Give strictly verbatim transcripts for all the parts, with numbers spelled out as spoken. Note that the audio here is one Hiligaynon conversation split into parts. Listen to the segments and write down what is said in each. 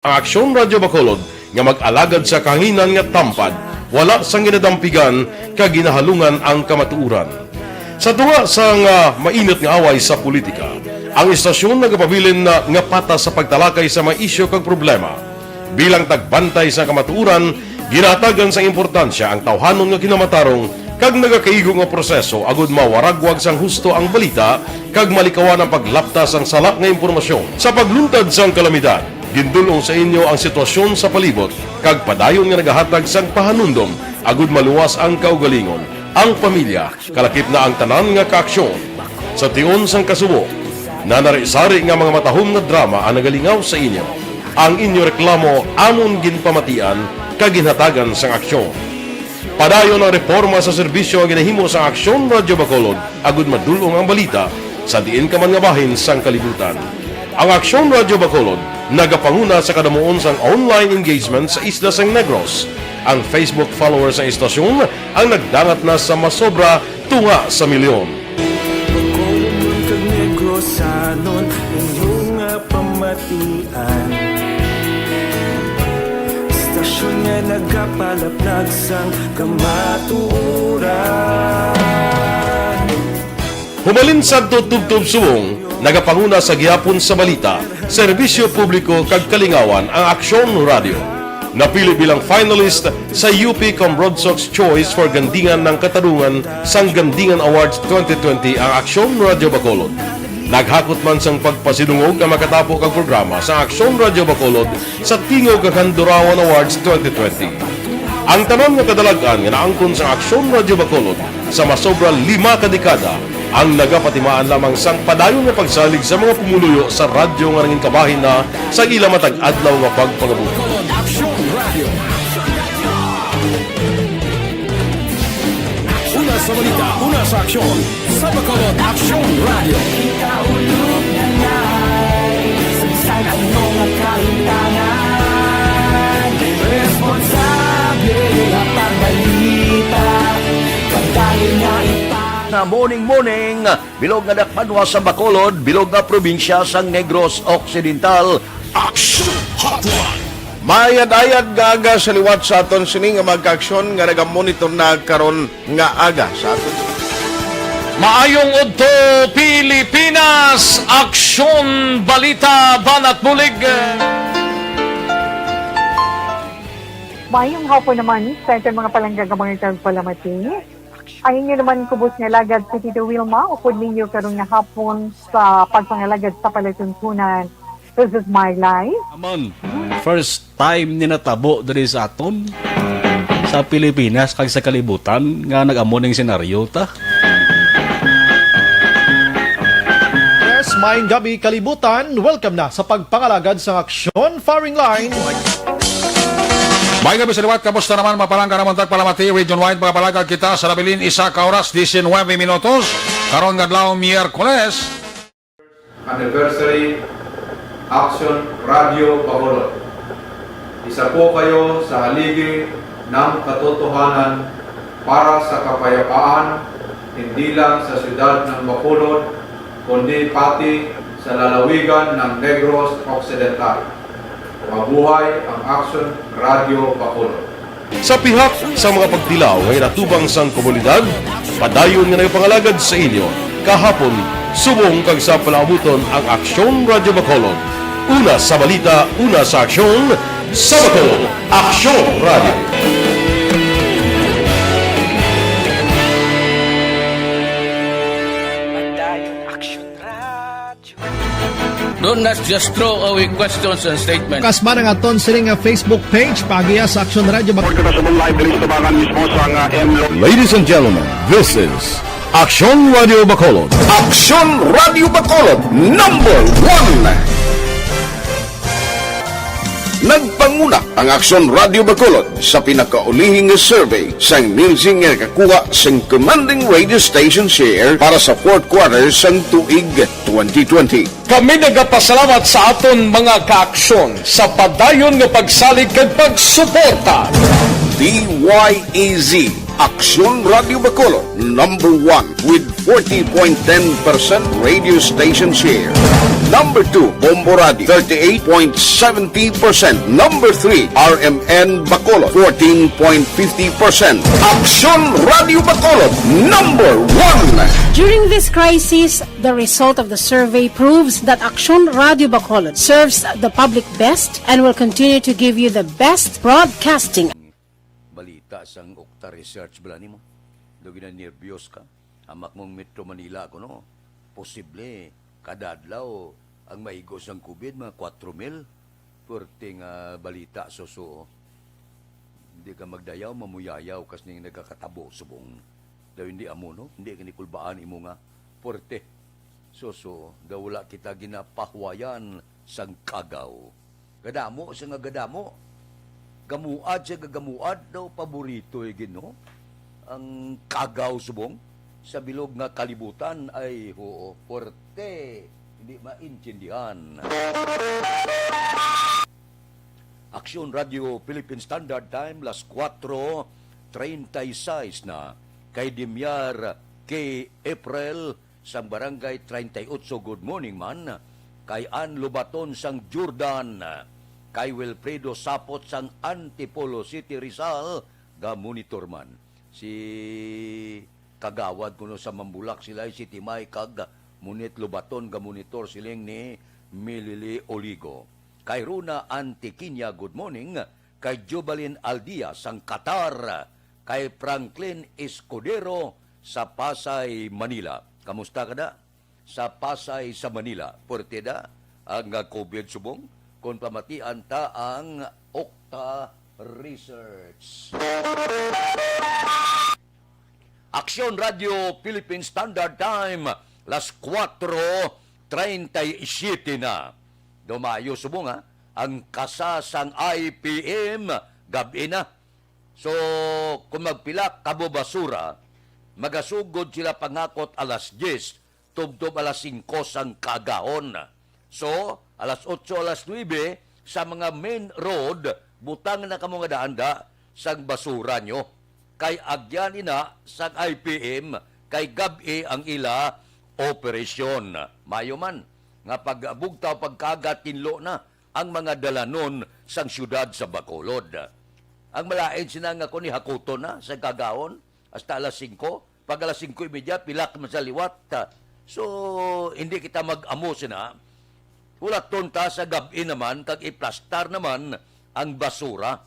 Ang Aksyon Radyo Bacolod nga mag-alagad sa kahanginan nga tampad, wala sang ginadampigan kag ginahalungan ang kamatuoran. Sa tunga sang, ah, mainit nga away sa politika, ang istasyon nagapabilin na nga patas sa pagtalakay sa mga isyu kag problema. Bilang tagbantay sa kamatuoran, ginahatagan sang importansya ang tawhanon nga kinamatarong kag nagakaigo nga proseso agud mawaragwag sang husto ang balita kag malikawan ang paglapta sang sala nga impormasyon. Sa pagluntad sang kalamidad, gindul-ong sa inyo ang sitwasyon sa palibot kag padayon nga nagahatag sang pahanumdom agud maluwas ang kaugalingon, ang pamilya, kalakip na ang tanan nga kaaksyon. Sa tion sang kasubo, nanari-sari nga mga matahom nga drama ang nagalingaw sa inyo. Ang inyo reklamo amon ginpamatian kag ginhatagan sang aksyon. Padayon ang reporma sa serbisyo nga ginahimo sang Aksyon Radyo Bacolod agud madul-ong ang balita sa diin ka man nga bahin sang kalibutan. Ang Aksyon Radyo Bacolod nagapanguna sa kadamuon sang online engagement sa isla sang Negros. Ang Facebook followers sang istasyon ang nagdangat na sa masobra tunga sa milyon. Bacolodnon kag Negrosanon, inyo nga pamatian. Istasyon nga nagapalaplag sang kamatuoran. Humalin sadto tubtob subong, nagapanguna sa gihapon sa balita, serbisyo publiko kag kalingawan ang Aksyon Radyo. Napili bilang finalist sa U P Cambronsox Choice for Gandingan ng Katarungan sang Gandingan Awards twenty twenty ang Aksyon Radyo Bacolod. Naghakot man sang pagpasidungog ang makatapo kag programa sa Aksyon Radyo Bacolod sa Tingog kag Handurawan Awards twenty twenty. Ang tanan nga kadalag-an nga naangkon sang Aksyon Radyo Bacolod sa masobra lima ka dekada ang nagapatimaan lamang sang padayon nga pagsalig sa mga pumuluyo sa radyo nga nangin kabahin na sa ila matag-adlaw nga pagpangabuhi. Bacolod Aksyon Radio. Una sa balita, una sa aksyon, sa Bacolod Aksyon Radio. Kita ulog na ngay, sa bisan ano nga kahintangan, responsable nga pagbalita, pagdali nga ipang- Nga morning, morning, bilog nga dakbanwa sa Bacolod, bilog nga probinsya sang Negros Occidental. Action Hotline. Maayad-ayad nga aga sa liwat sa aton sini nga mga kaaksyon nga nagamonitor na karon nga aga sa aton. Maayong udto, Pilipinas! Aksyon, balita, banat bulig. Maayong hapon naman sa aton mga palangga nga mga tagpalamati. Ang inyo naman kubos nga alagad si Tito Wilma, upod ninyo karon nga hapon sa pagpangalagad sa palatuntunan. This is my life. Aman, first time ni natabo diri sa aton, sa Pilipinas, kag sa kalibutan, nga nag-amo ning senaryo ta. Yes, maayong gabi, kalibutan. Welcome na sa pagpangalagad sa aksyon, firing line. Maayong gabi sa liwat. Kamusta naman, mga palangga namon tagpalamati? Region wide, mga palangga, kita sa nabilin, isa ka oras, diecinuebe minutos. Karon nga adlaw, Miyerkules. Anniversary Action Radio Bacolod. Isa po kayo sa haligi ng katotohanan para sa kapayapaan, hindi lang sa siyudad ng Bacolod, kundi pati sa lalawigan ng Negros Occidental. Mabuhay ang Action Radio Bacolod. Sa pihak sa mga pagtilaw nga ginatubang sang komunidad, padayon nga nagapangalagad sa inyo, kahapon, subong kag sa palaabuton ang Aksyon Radyo Bacolod. Una sa balita, una sa aksyon, sa Bacolod, Aksyon Radyo. Padayon Aksyon Radyo. Do not just throw away questions and statements. Kasba ang aton sini nga Facebook page, paagiha sa Aksyon Radyo Bacolod. Kita sa live diri sa tubangan mismo sa nga M L O. Ladies and gentlemen, this is Aksyon Radyo Bacolod. Aksyon Radyo Bacolod, number one. Nagpanguna ang Aksyon Radyo Bacolod sa pinakaulihing nga survey sang Nielsen nga nakakuha sang commanding radio station share para sa fourth quarter sang tuig twenty twenty. Kami nagapasalamat sa aton mga kaaksyon sa padayon nga pagsalig kag pagsuporta. D Y E Z, Aksyon Radio Bacolod, number one with forty point ten percent radio station share. Number two, Bombo Radio, thirty-eight point seventy percent. Number three, R M N Bacolod, fourteen point fifty percent. Aksyon Radio Bacolod, number one. During this crisis, the result of the survey proves that Aksyon Radio Bacolod serves the public best and will continue to give you the best broadcasting. Balita sang Okta Research bala nimo? Daw ginanerbiyos ka? Hamak mong Metro Manila kuno. Posible, kada adlaw, ang maigo sang covid, mga kwatro mil. Puwerte nga balita, Suso. Hindi ka magdayaw, mamuyayaw, kas ning nagakatabo, subong. Daw hindi amo, no? Hindi ka nikulbaan imo nga puwerte. Suso, daw wala kita ginapahuwayan sang kagaw. Gadamo siya nga gadamo. Gamuad siya nga gamuad, daw paborito, eh, Ginoo. Ang kagaw, subong, sa bilog nga kalibutan ay, oo, puwerte, hindi maintindihan. Aksyon Radio Philippine Standard Time, las kuwatro treinta y seis na. Kay Dimiar K. April, sang Barangay treinta y ocho, good morning man. Kay Ann Lobaton sang Jordan, kay Wilfredo Sapot sang Antipolo City, Rizal, ga-monitor man. Si Kagawad kuno sa Mambulak, sila si Timay kag Munit Lobaton, ga-monitor siling ni Milili Oligo. Kay Runa Antiquiña, good morning. Kay Jubalin Aldia sang Qatar. Kay Franklin Escudero sa Pasay, Manila. Kamusta ka da? Sa Pasay, sa Manila, puwerte da ang, ah, covid, subong, kung pamatian ta ang Okta Research. Aksyon Radio Philippine Standard Time, las kuwatro treinta y siete na. Dumayo, subong, ha? Ang kasa sang I P M, gab-i na. So, kung magpila ka mo basura, magasugod sila pangakot alas diyes, tubtob alas singko sang kaagahon. So, alas otso, alas nuebe, sa mga main road, butang na kamo nga daan da sang basura nyo. Kay agyan ina sang I P M, kay gab-i ang ila operasyon. Mayo man nga pagbugtaw, pagkagat, tinlo na ang mga dalanon sang siyudad sa Bacolod. Ang malain sina nga kung ihakuton na sa kaagahon, hasta alas singko. Pag alas singko y media, pilak man sa liwat. So, hindi kita mag-amo sina. Hulaton ta sa gab-i naman, kag iplastar naman ang basura.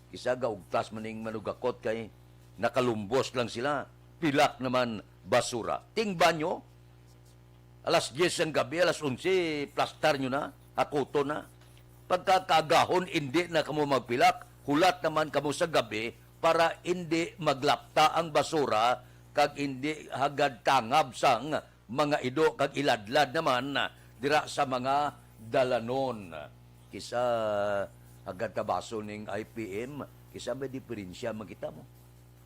Kisa gaugtas man ning manugakot kay nakalumbos lang sila. Pilak naman basura. Ting banyo, alas diyes sang gabi, alas onse, plastar nyo na, hakuton na. Pagka kaagahon, indi na kamo magpilak, hulat naman kamo sa gabi para indi maglapta ang basura kag indi hagad tangab sang mga ido kag iladlad naman dira sa mga dalanon. Kisa hagad tabason ning I P M, kisa may diferensya man kita mo.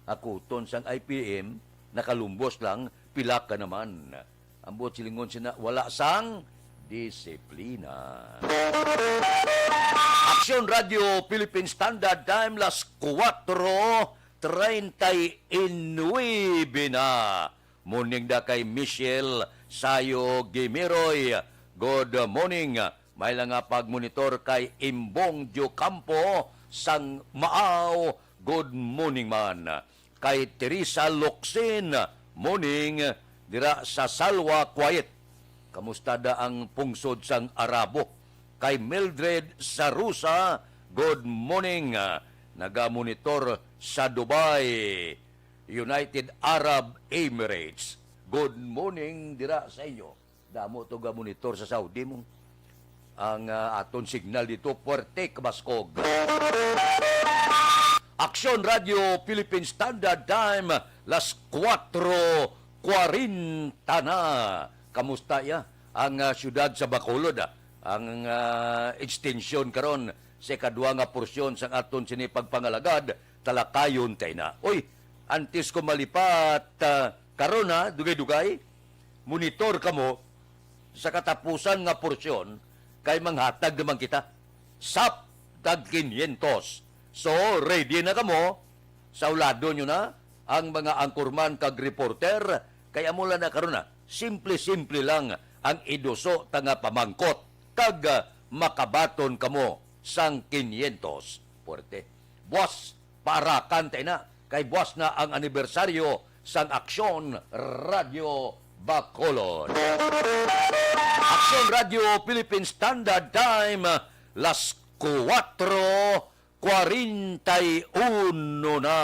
Hakuton sang I P M, nakalumbos lang, pilak ka naman. Ang buot silingon sina, wala sang disiplina. Aksyon Radio Philippine Standard Time, las kuwatro treinta y nuebe na. Morning da kay Michelle Sayo Gimiroy. Good morning. May lang nga pagmonitor kay Imbong Diocampo sang Maaw. Good morning man. Kay Teresa Locsin, morning, dira sa Salwa, quiet. Kamusta da ang pungsod sang Arabo? Kay Mildred Sarusa, good morning. Nagamonitor sa Dubai, United Arab Emirates. Good morning dira sa inyo. Damo to ga monitor sa Saudi mo. Ang, ah, aton signal dito, puwerte kabaskog. Aksyon Radio Philippine Standard Time, las kuwatro kwarenta na. Kamusta ya ang, ah, siyudad sa Bacolod, ah? Ang, ah, extension karon sa ikadwa nga porsyon sang aton sini pagpangalagad, talakayon ta ina. Oy, antes ko malipat, ah, karon, ha, dugay-dugay, monitor kamo sa katapusan nga porsyon, kay manghatag naman kita sap tag kinyentos. So, ready na kamo? Sa ulado nyo na? ang mga anchorman kag reporter, kay amo lang na karon na, simple-simple lang ang iduso ta nga pamangkot, kag, ah, makabaton kamo sang kinyentos. Puwerte. Buwas, paarakan ta ina, kay buwas na ang anibersaryo sang Aksyon Radyo Bacolod. Aksyon Radyo Philippine Standard Time, las kuwatro kwarenta y uno na.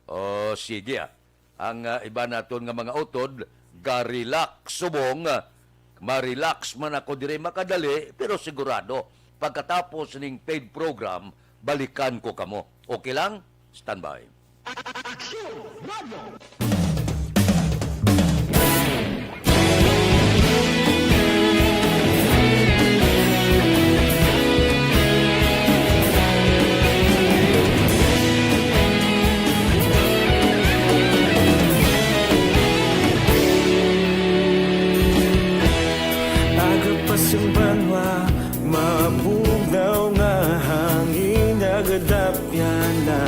O, sige, ah. Ang, ah, iba naton nga mga utod, ga-relax subong, ah, ma-relax man ako diri makadali, pero sigurado, pagkatapos ning paid program, balikan ko kamo. Okay lang? Standby. Aksyon Radio. Aga pa sang banwa, mabugnaw nga hangin, nagadapyan na.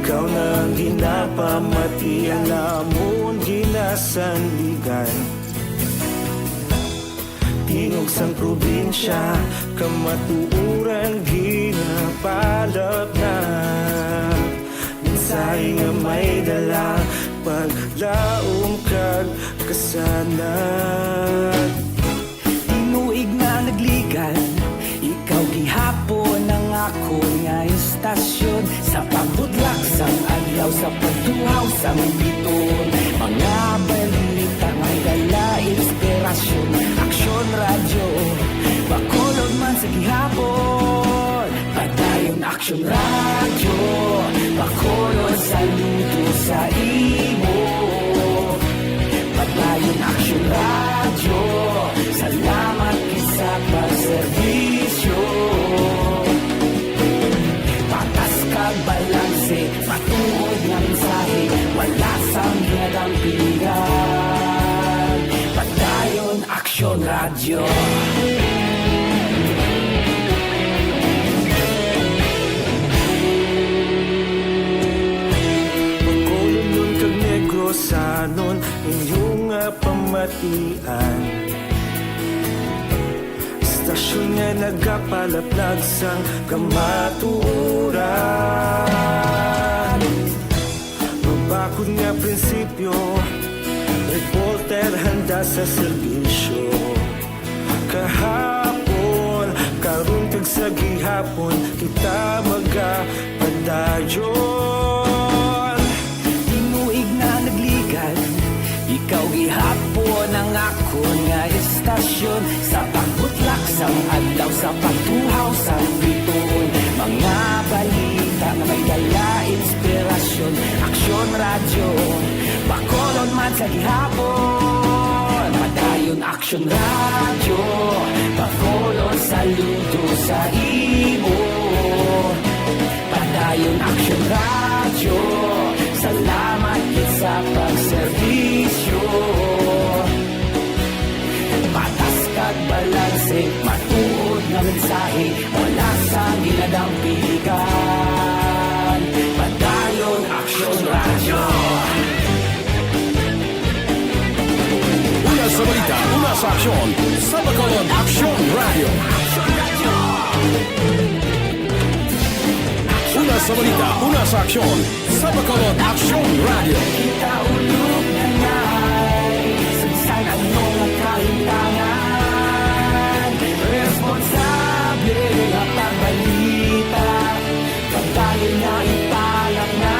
Ikaw na ang ginapamati, ang amon ginasandigan. Tingog sang probinsya, kamatuoran ginapalapnag. Mensahe nga may dala, paglaom kag kasanag. Tinuig nga nagligan, ikaw gihapon ang akon nga istasyon. Sa pagbudlak sang adlaw, sa pagtuhaw sang bituon, mga balita may dala inspirasyon. Aksyon Radyo, Bacolod man sa gihapon. Padayon Aksyon Radyo, Bacolod, saludo sa imo. Padayon Aksyon Radyo, salamat gid sa pagserbisyo. Patas kag balanse, matuod nga mensahe, wala sang ginadampigan. Padayon Aksyon Radyo. Bacolodnon kag Negrosanon, inyo nga pamatian. Istasyon nga nagapalaplag sang kamatuoran. Mabakod nga prinsipyo, reporter handa sa serbisyo. Kahapon, karon, kag sa gihapon, kita magapadayon. Tinuig nga nagligan, ikaw gihapon ang akon nga istasyon. Sa pagbutlak sang adlaw, sa pagtuhaw sang bituon, mga balita nga may dala inspirasyon. Aksyon Radyo, Bacolod man sa gihapon. Padayon Aksyon Radyo, Bacolod, saludo sa imo. Padayon Aksyon Radyo, salamat gid sa pagserbisyo. Patas kag balanse, matuod nga mensahe, wala sang ginadampigan. Padayon Aksyon Radyo. Una sa balita, una sa aksyon, sa Bacolod Aksyon Radyo. Una sa balita, una sa aksyon, sa Bacolod Aksyon Radyo. Kita ulog na ngay, sa bisan ano nga kahimtangan, responsable nga pagbalita, pagdayon na ipalatnan.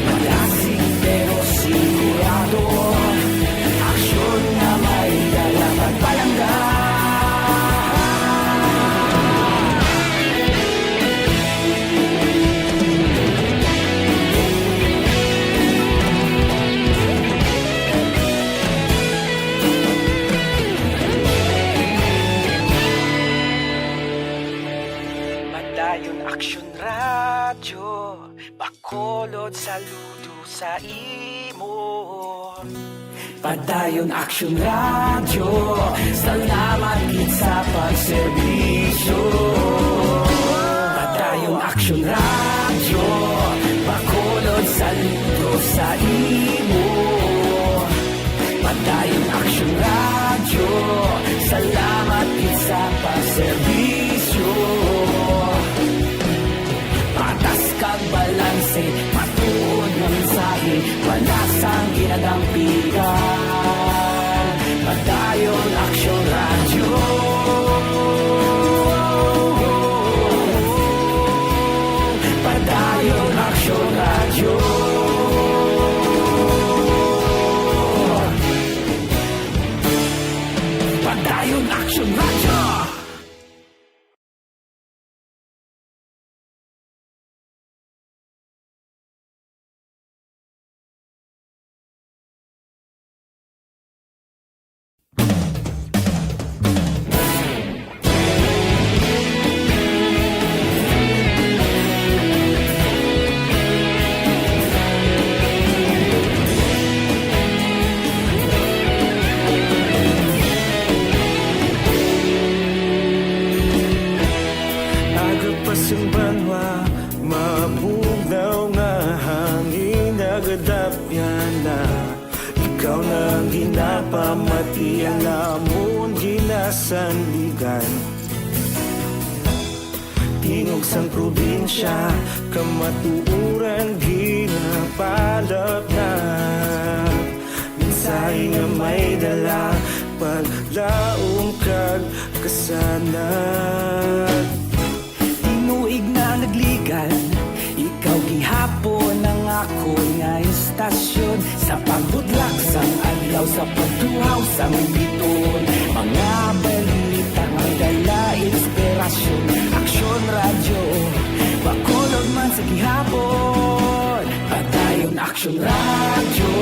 Malasig pero sigurado, aksyon nga may dala pagpalangga. Padayon Aksyon Radyo, Bacolod, saludo sa imo. Padayon Aksyon Radyo, salamat gid sa pagserbisyo. Padayon Aksyon Radyo, Bacolod, Dayon Aksyon Radyo, salamat gid sa pagserbisyo. Patas kag balanse, matuod nga mensahe, wala sang ginadampigan. Padayon Aksyon Radyo. Padayon Aksyon Radyo. Padayon Aksyon Radyo. Aga pa sang banwa, mabugnaw nga hangin, nagadapyan na. Ikaw na ang ginapamati, ang amon ginasandigan. Tingog sang probinsya, kamatuoran ginapalapnap. Mensahe nga may dala, paglaom kag kasanag. Tinuig na nagligan, ikaw gihapon ang akon nga istasyon. Sa pagbudlak sang adlaw, sa pagtuhaw sang biton, mga balita nga may dala inspirasyon. Aksyon Radyo, Bacolod man sa gihapon. Padayon Aksyon Radyo,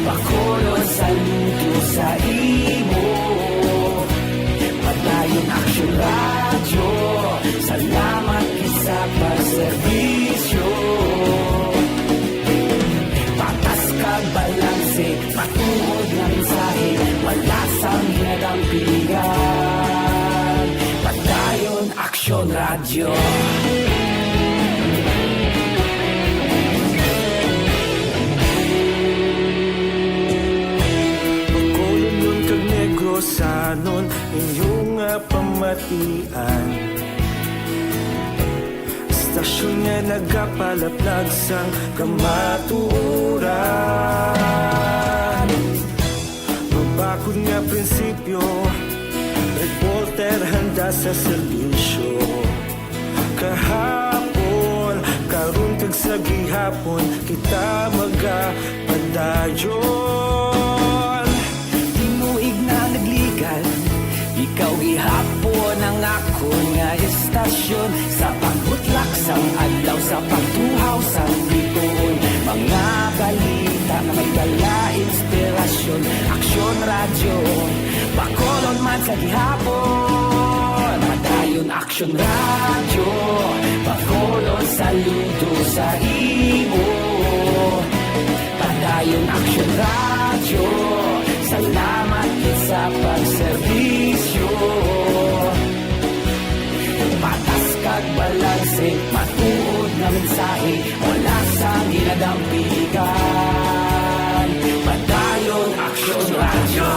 Bacolod, saludo sa imo. Padayon Aksyon Radyo, salamat gid sa pagserbisyo. Patas kag balanse, matuod nga mensahe, wala sang ginadampigan. Padayon Aksyon Radyo. Bacolod kag Negrosanon, inyo nga pamatian. Istasyon nga nagapalaplag sang kamatuoran. Mabakod nga prinsipyo, reporter handa sa serbisyo. Kahapon, karon kag sa gihapon, kita magapadayon. Tinuig na nagligan, ikaw gihapon ang akon nga istasyon. Sa pagbutlak sang adlaw, sa pagtuhaw sang bituon, mga balita nga may dala inspirasyon. Aksyon Radyo, Bacolod man sa gihapon. Padayon Aksyon Radyo, Bacolod, saludo sa imo. Padayon Aksyon Radyo, salamat gid sa pagserbisyo. Patas kag balanse, matuod nga mensahe, wala sang ginadampigan. Padayon Aksyon Radyo.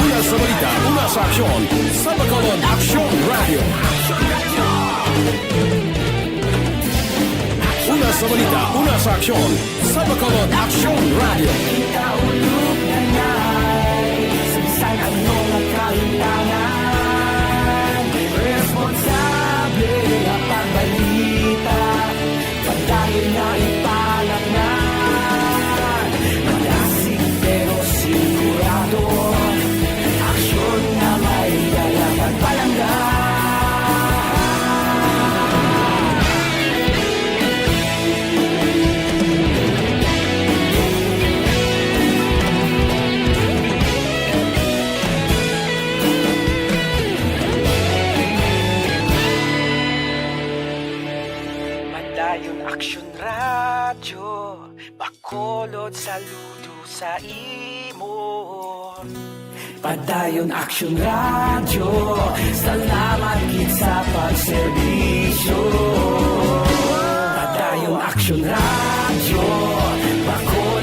Una sa balita, una sa aksyon, sa Bacolod Aksyon Radyo. Una sa balita, una sa aksyon, sa Bacolod Aksyon Radyo. Kita ulog na nay, sa bisan ano nga kahitangan, responsable nga pagbalita. Padayon na ipalatnan, malasig pero sigurado. Aksyon nga may dala kag palangga. Padayon Aksyon Radyo, Bacolod, saludo sa imo. Padayon Aksyon Radyo, salamat gid sa pagserbisyo. Padayon Aksyon Radyo, Bacolod,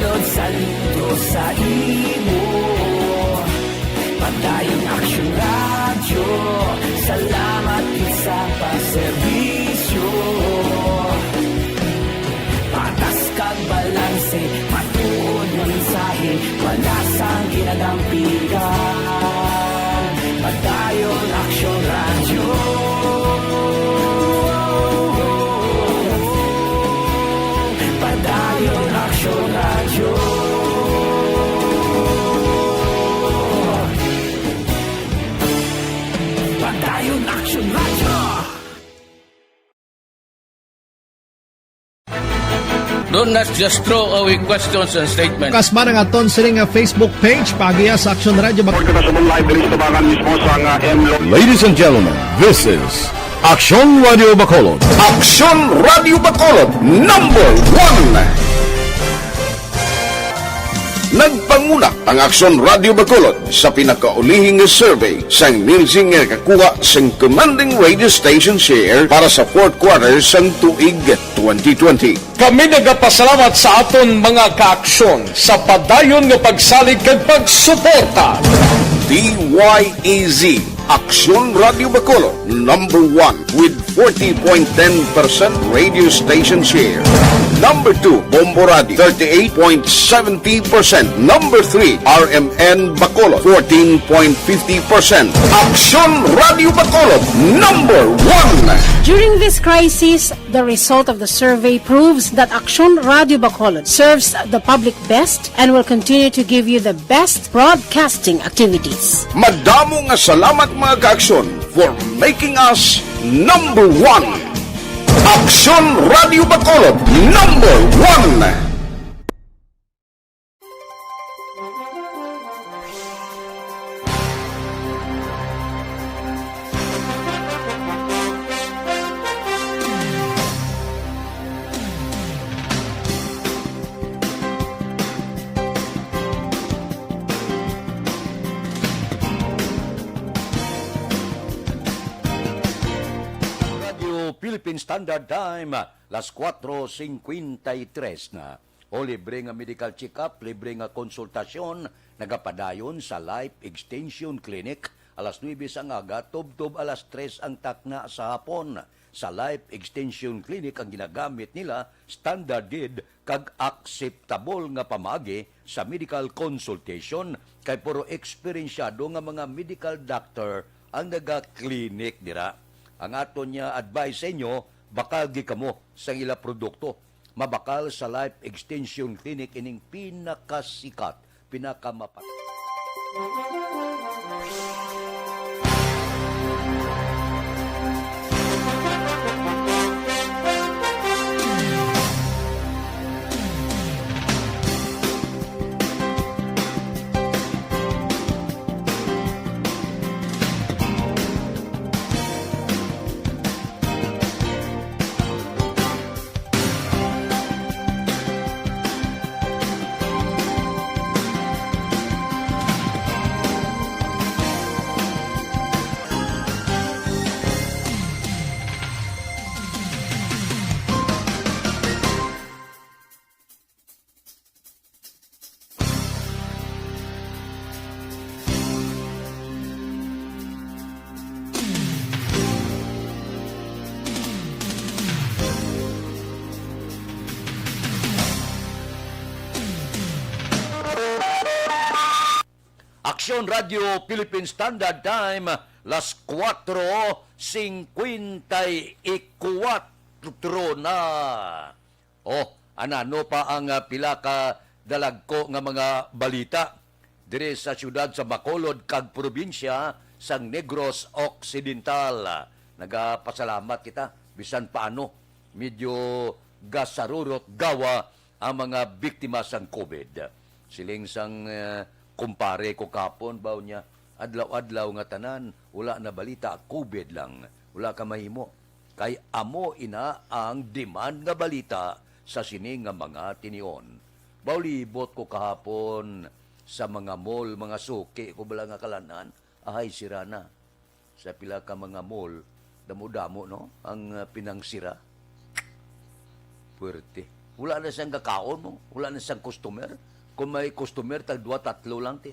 Action Radio. Do not just throw away questions and statements. Kasman ang aton sini nga Facebook page, pagiya sa Action Radio Bac- Pagkakasabong live diri sa tabangan mismo sa nga M Lo- Ladies and gentlemen, this is Action Radio Bacolod. Action Radio Bacolod, number one. Nagpanguna ang Action Radio Bacolod sa pinakaulihing nga survey sang Nielsen nga nakakuha sang commanding radio station share para sa fourth quarter sang tuig twenty twenty. Kami nagapasalamat sa aton mga kaaksyon sa padayon nga pagsalig kag pagsuporta. D Y E Z, Aksyon Radio Bacolod, number one with forty point ten percent radio station share. Number two, Bombo Radio, thirty-eight point seventy percent. Number three, R M N Bacolod, fourteen point fifty percent. Aksyon Radio Bacolod, number one. During this crisis, the result of the survey proves that Aksyon Radio Bacolod serves the public best and will continue to give you the best broadcasting activities. Madamo nga salamat, mga kaaksyon, for making us number one. Aksyon Radio Bacolod, number one. Radio Philippine Standard Time, las kuwatro singkwenta y tres na. O libre nga medical check-up, libre nga konsultasyon, nagapadayon sa Life Extension Clinic, alas nuebe sang aga tubtob alas tres ang takna sa hapon. Sa Life Extension Clinic ang ginagamit nila, standard gid kag akseptable nga pamaagi sa medical consultation, kay puro eksperensyado nga mga medical doctor ang naga-clinic dira. Ang aton nga advice sa inyo, bakal gid kamo sang ila produkto. Mabakal sa Life Extension Clinic ining pinakasikat, pinakamapat. Aksyon Radio Philippine Standard Time, las kuwatro singkwenta y kuwatro na. Oh, anano pa ang, ah, pila ka dalagko nga mga balita diri sa siyudad sa Bacolod kag probinsya sang Negros Occidental. Nagapasalamat kita, bisan paano, medyo gasarurot gawa ang mga biktima sang COVID. Siling sang, eh, kumpare ko kapon, baw niya, adlaw-adlaw nga tanan, wala na balita, COVID lang, wala ka mahimo. Kay amo ina ang demand nga balita sa sini nga mga tinion. Baw libot ko kahapon sa mga mall, mga suki ko bala nga kalan-an, ahay, sira na. Sa pila ka mga mall, damo-damo, no, ang, ah, pinangsira. Puwerte. Wala na siyang kakaon, no? Wala na siyang customer. Kung may customer, tag duwa, tatlo lang, ti.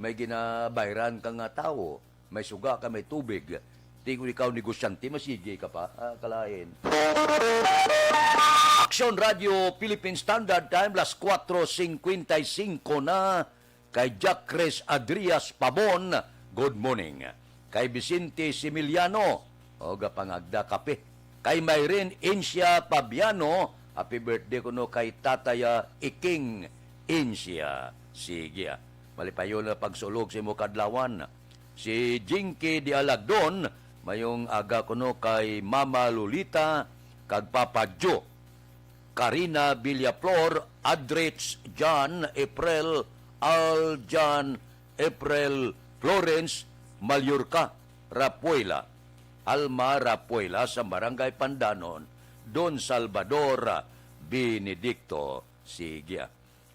May ginabayran ka nga tawo, may suga ka, may tubig. Ti kung ikaw negosyante, masigi ka pa, ah, kalain. Aksyon Radio Philippine Standard Time, las kuwatro singkwenta y singko na. Kay Jacres Adrias Pabon, good morning. Kay Vicente Similiano, o, gapangagda kape. Kay Myrin Incia Pabiano, happy birthday kuno kay Tataya Iking Incia. Sige, ah. Malipayon na pagsulog sa imo kadlawan. Si Jinky Dialagdon, Mayong aga kuno kay Mama Lolita kag Papa Joe. Karina Villaflor, Adrich John, April, Al John, April, Florence, Mallorca, Rapuela, Alma Rapuela sa Barangay Pandanon, Don Salvador Benedicto. Sige, ah.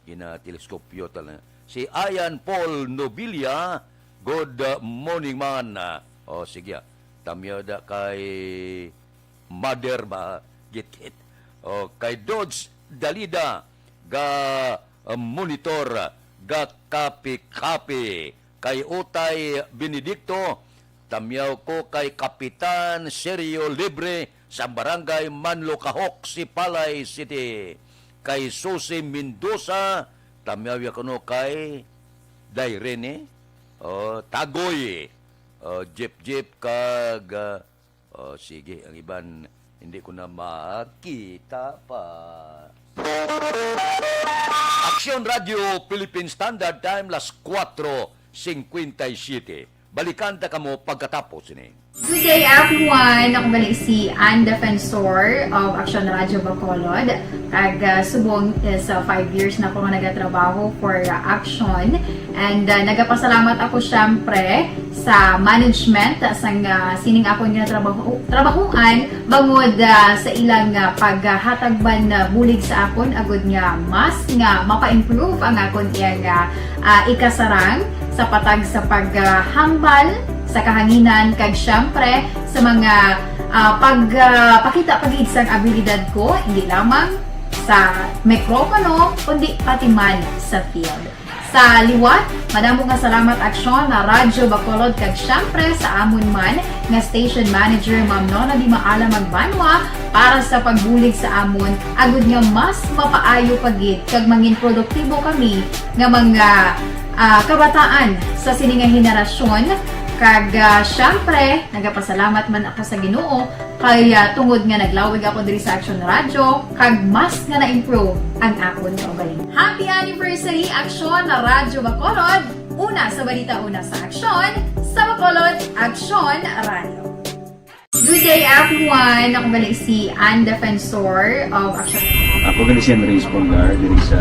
Ginateleskopyo talaga. Si Ian Paul Nobilia, good, uh, morning, man. Ah, oh, sige, ah. Tamyo da kay mother ba? Git-git. Oh, kay Dodge Dalida, ga, uh, monitor, ga kapi-kapi. Kay Utay Benedicto, tamyaw ko kay Kapitan Sergio Libre sa Barangay Manlocahok, Sipalay City. Kay Susi Mendoza, tamyaw ya kuno kay Dairene, oh, Tagoy, oh, Jeep Jeep kag, ah, oh, sige, ang iban hindi ko na makita pa. Aksyon Radio Philippine Standard Time, las kuwatro singkwenta y siyete. Balikan ta kamo pagkatapos ni. Good day, everyone. Ako gali si Ann Defensor of Aksyon Radio Bacolod. Kag, ah, subong is, ah, five years na ko nga nagatrabaho for, ah, Aksyon. And, ah, nagapasalamat ako, syempre, sa management, ah, sang, ah, sining akon nga trabaho, trabahuan, bangod, ah, sa ilang, ah, paghatag man, ah, bulig sa akon, agud nga mas nga mapa-improve ang akon iyang, ah, ah, ikasarang sa patag sa paghambal sa kahanginan, kag, syempre, sa mga, ah, pag, ah, pakita pa gid sang abilidad ko, hindi lamang sa mikropono, kundi pati man sa field. Sa liwat, madamo nga salamat, Aksyon na Radyo Bacolod, kag syempre sa amon man nga station manager, Ma'am Nona Di Maala Magbanwa, para sa pagbulig sa amon, agud nga mas mapaayo pa gid kag mangin produktibo kami nga mga, ah, kabataan sa sini nga henerasyon. Kag, ah, syempre, nagapasalamat man ako sa Ginoo kay, ah, tungod nga naglawig ako diri sa Aksyon Radyo, kag mas nga na-improve ang akon kaugalingon. Happy anniversary, Aksyon na Radyo Bacolod! Una sa balita, una sa aksyon, sa Bacolod, Aksyon Radyo. Good day, everyone! Ako gali si Ann Defensor of Aksyon. Ako gali si Andres Polgar, diri sa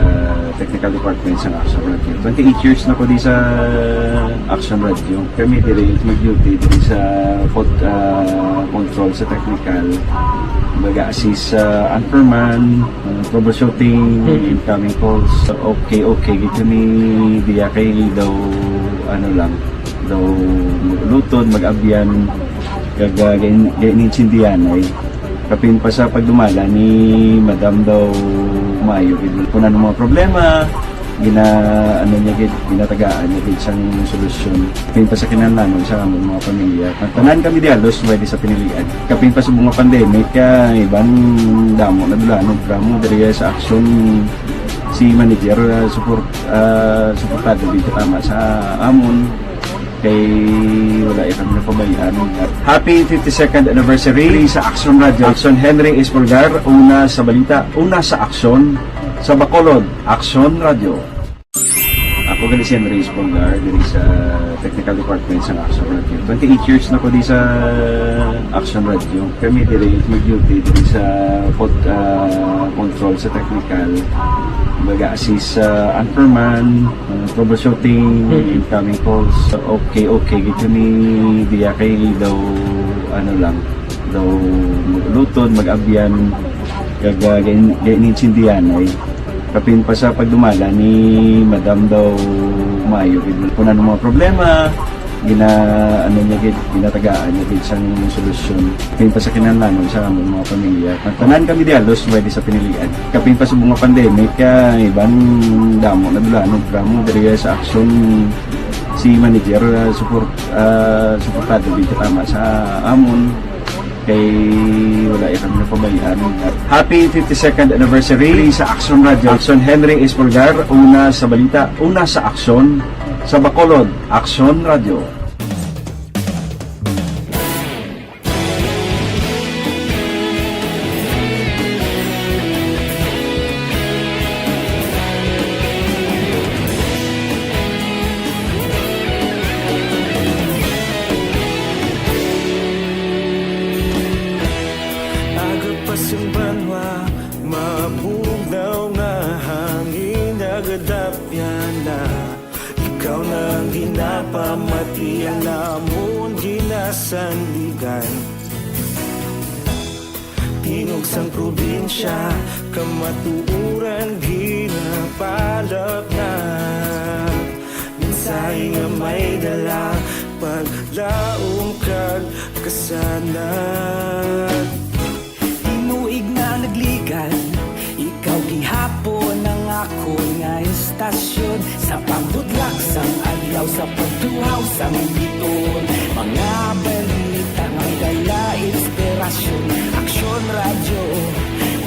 Technical Department sa Aksyon Radyo. Twenty-eight years na ko di sa Aksyon Radyo. Kami diri mag-duty diri sa pod-, ah, control sa technical. Mag-assist sa anchorman, ah, troubleshooting, Mhm. incoming calls. Okay, okay, gid kami diya kay daw, ano lang, daw mag-ulutod, mag-abyan, kag, ah, gain-, gain-, gaintindihan ay. Kapin pa sa pagdumala ni Madam daw maayo gid. Kung ano mga problema, gina-, ano niya gid, ginatagaan niya gid sang solusyon. Kapin pa sa kinahanglanon sa among mga pamilya. Tanan kami di halos pwede sa pinilian. Kapin pa sa mga pandemic, ah, iban damo na dula, ano, drama diri sa aksyon. Si manager, ah, support, ah, suportado gid tama sa amon. Kay wala ya kami napabayaan. Happy fifty-second anniversary sa Aksyon Radio. Aksyon, Henry Espolgar, una sa balita, una sa aksyon, sa Bacolod, Aksyon Radio. Ako gali si Henry Espolgar, diri sa technical department sa Aksyon Radio. Twenty-eight years na ko di sa Aksyon Radio. Kami diri mag-duty diri sa pod-, ah, control sa technical. Mag-assist sa anchorman, ah, troubleshooting, Mhm. incoming calls. Okay, okay, gid kami diya kay daw ano lang, daw mag-ulutod, mag-abyan, kag, ah, gain-, gaintindihan ay. Kapin pa sa pagdumala ni Madam daw maayo gid. Kung ano mga problema, gina-, ano niya gid, ginatagaan niya gid sang solusyon. Kapin pa sa kinahanglanon sa among mga pamilya. Tanan kami di halos pwede sa pinilian. Kapin pa sa mga pandemic, ah, iban damo na dula, ano, drama diri sa aksyon. Si manager, ah, support, ah, suportado gid tama sa amon. Kay wala ya kami napabayaan. Happy fifty-second anniversary sa Aksyon Radio. Aksyon, Henry Espolgar, una sa balita, una sa aksyon, sa Bacolod, Aksyon Radio. Sandigan. Tingog sang probinsya, kamatuoran ginapalapnag. Mensahe nga may dala, paglaom kag kasanag. Tinuig nga nagligan, ikaw gihapon ang akon nga istasyon. Sa pagbudlak sang adlaw, sa pagtuhaw sang bituon, mga balita nga may dala inspirasyon. Aksyon Radyo,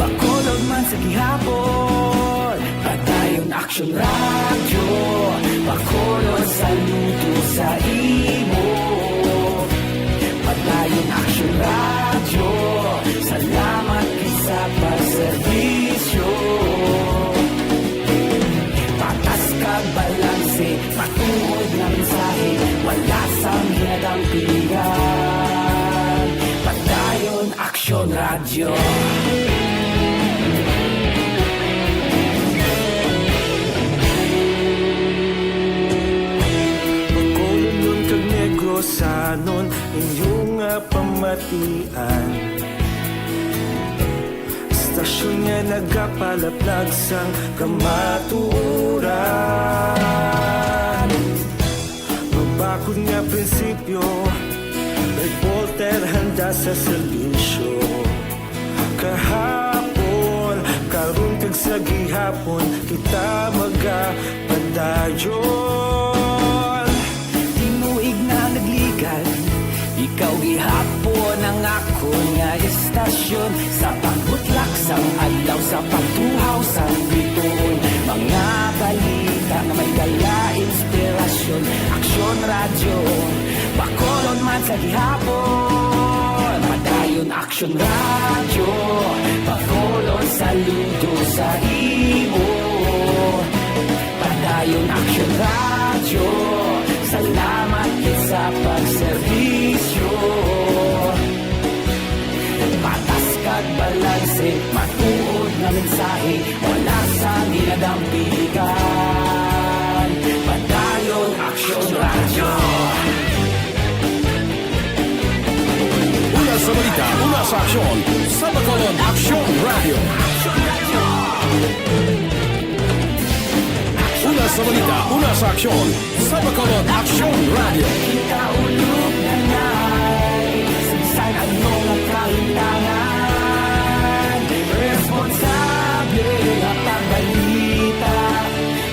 Bacolod man sa gihapon. Padayon Aksyon Radyo, Bacolod saludo sa imo. Padayon Aksyon Radyo, salamat gid sa pagserbisyo. Patas kag balanse, matuod nga mensahe, wala sang ginadampigan. Padayon Aksyon Radyo. Bacolodnon kag Negrosanon, inyo nga pamatian. Istasyon nga nagapalaplag sang kamatuoran. Mabakod nga prinsipyo, reporter handa sa serbisyo. Kahapon, karon kag sa gihapon, kita magapadayon. Tinuig nga nagligan, ikaw gihapon ang akon nga istasyon. Sa pagbutlak sang adlaw, sa pagtuhaw sang bituon, mga balita nga may dala inspirasyon. Aksyon Radyo, Bacolod man sa gihapon. Padayon Aksyon Radyo, Bacolod saludo sa imo. Padayon Aksyon Radyo, salamat gid sa pagserbisyo. Patas kag balanse, matuod nga mensahe, wala sang ginadampigan. Padayon Aksyon Radyo. Una sa balita, una sa aksyon, sa Bacolod Aksyon Radyo. Una sa balita, una sa aksyon, sa Bacolod Aksyon Radyo. Kita ulog na nai, sa bisan ano nga kahintangan, responsable nga pagbalita,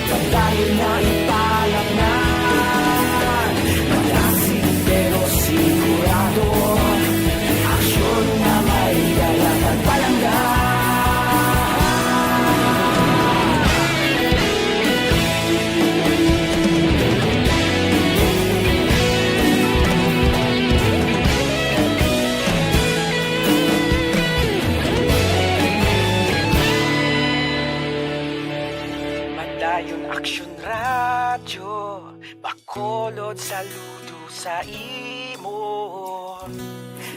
padayon na ipalapngan. Malasig pero sigurado, aksyon nga may dala kag palangga. Padayon Aksyon Radyo, Bacolod saludo sa imo.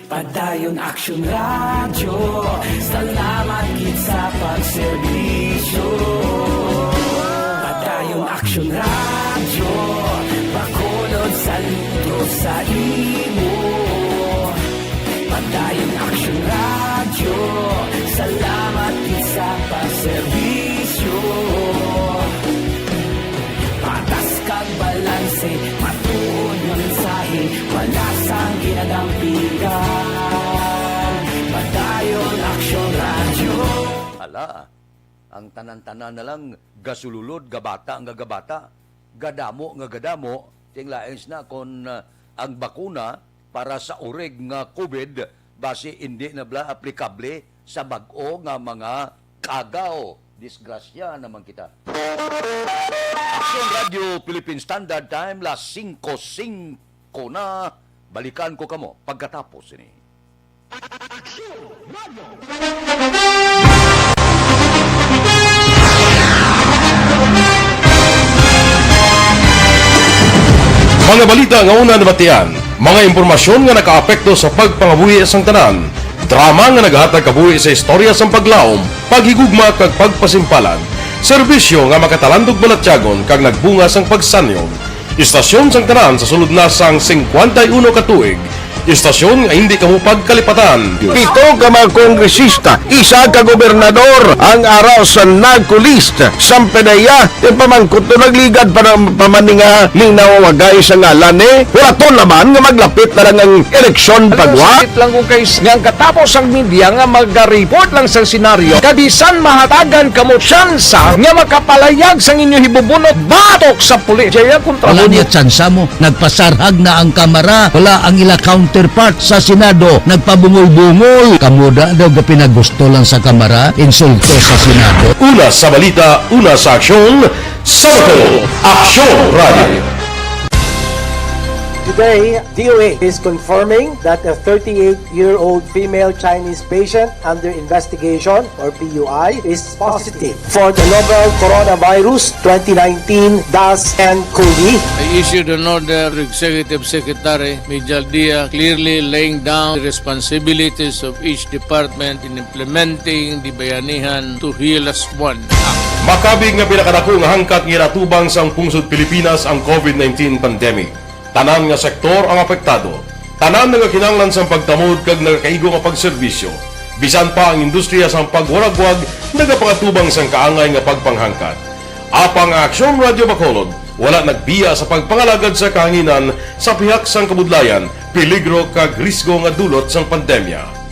Padayon Aksyon Radyo, salamat gid sa pagserbisyo. Padayon Aksyon Radyo, Bacolod saludo sa imo. Padayon Aksyon Radyo, salamat gid sa pagserbisyo. Patas kag balanse, matuod nga mensahe, wala sang ginadampigan. Padayon Aksyon Radyo. Ala, ang tanan-tanan na lang gasululod, gabata nga gabata, gadamo nga gadamo, ting lain na kon, ah, ang bakuna para sa urig nga COVID basi indi na bala aplikable sa bag-o nga mga kagaw. Disgrasya naman kita. Aksyon Radyo Philippine Standard Time, las singko singko na. Balikan ko kamo pagkatapos sini. Aksyon Radyo. Mga balita nga una nabatian, mga impormasyon nga nakaapekto sa pagpangabuhi sang tanan, drama nga nagahatag kabuhi sa istorya sang paglaom, paghigugma kag pagpasimpalan, serbisyo nga makatalandog balatyagon kag nagbunga sang pagsanyon. Istasyon sang tanan sa sulod na sang singkwenta y uno ka tuig, Istasyon nga hindi kamo pagkalipatan. Pito ka mga kongresista, isa ka gobernador ang ara sa NAGCO list. Sampedeya, ti pamangkot to nagligad pa na pa man ni nga ning nawawagay sa ngalan ni. Wala to naman nga maglapit na lang ang eleksyon pagwa. Sakit lang kung kay nga ang katapos ang media nga mag-report lang sa senaryo, kabisan mahatagan kamo tsansa nga makapalayag sang inyo hibubunot batok sa pulis. Jaya kontra Wala mo. Niya tsansa mo. Nagpasarhag na ang kamara, wala ang ila counterpart sa Senado, nagpabungol-bungol. Kamo da daw ga pinagusto lang sa kamara, insulto sa Senado. Una sa balita, una sa aksyon, sa Bacolod, Aksyon Radio. Today, D O A is confirming that a thirty-eight-year-old female Chinese patient under investigation, or P U I, is positive for the novel Coronavirus twenty nineteen dash N COVID. I issued an order to Executive Secretary Major Dia, clearly laying down the responsibilities of each department in implementing the Bayanihan Tuhilas One Act. Makabig nga pinakadako nga hangkat nga ginatubang sang pungsod Pilipinas ang COVID nineteen pandemic. Tanan nga sektor ang apektado. Tanan nagakinahanglan sang pagtamod kag nagakaigo nga pagserbisyo. Bisan pa ang industriya sang pagwaragwag nagapangatubang sang kaangay nga pagpanghangkat. Apang ang Aksyon Radio Bacolod wala nagbiya sa pagpangalagad sa kahanginan sa pihak sang kabudlayan, peligro kag risgo nga dulot sang pandemya.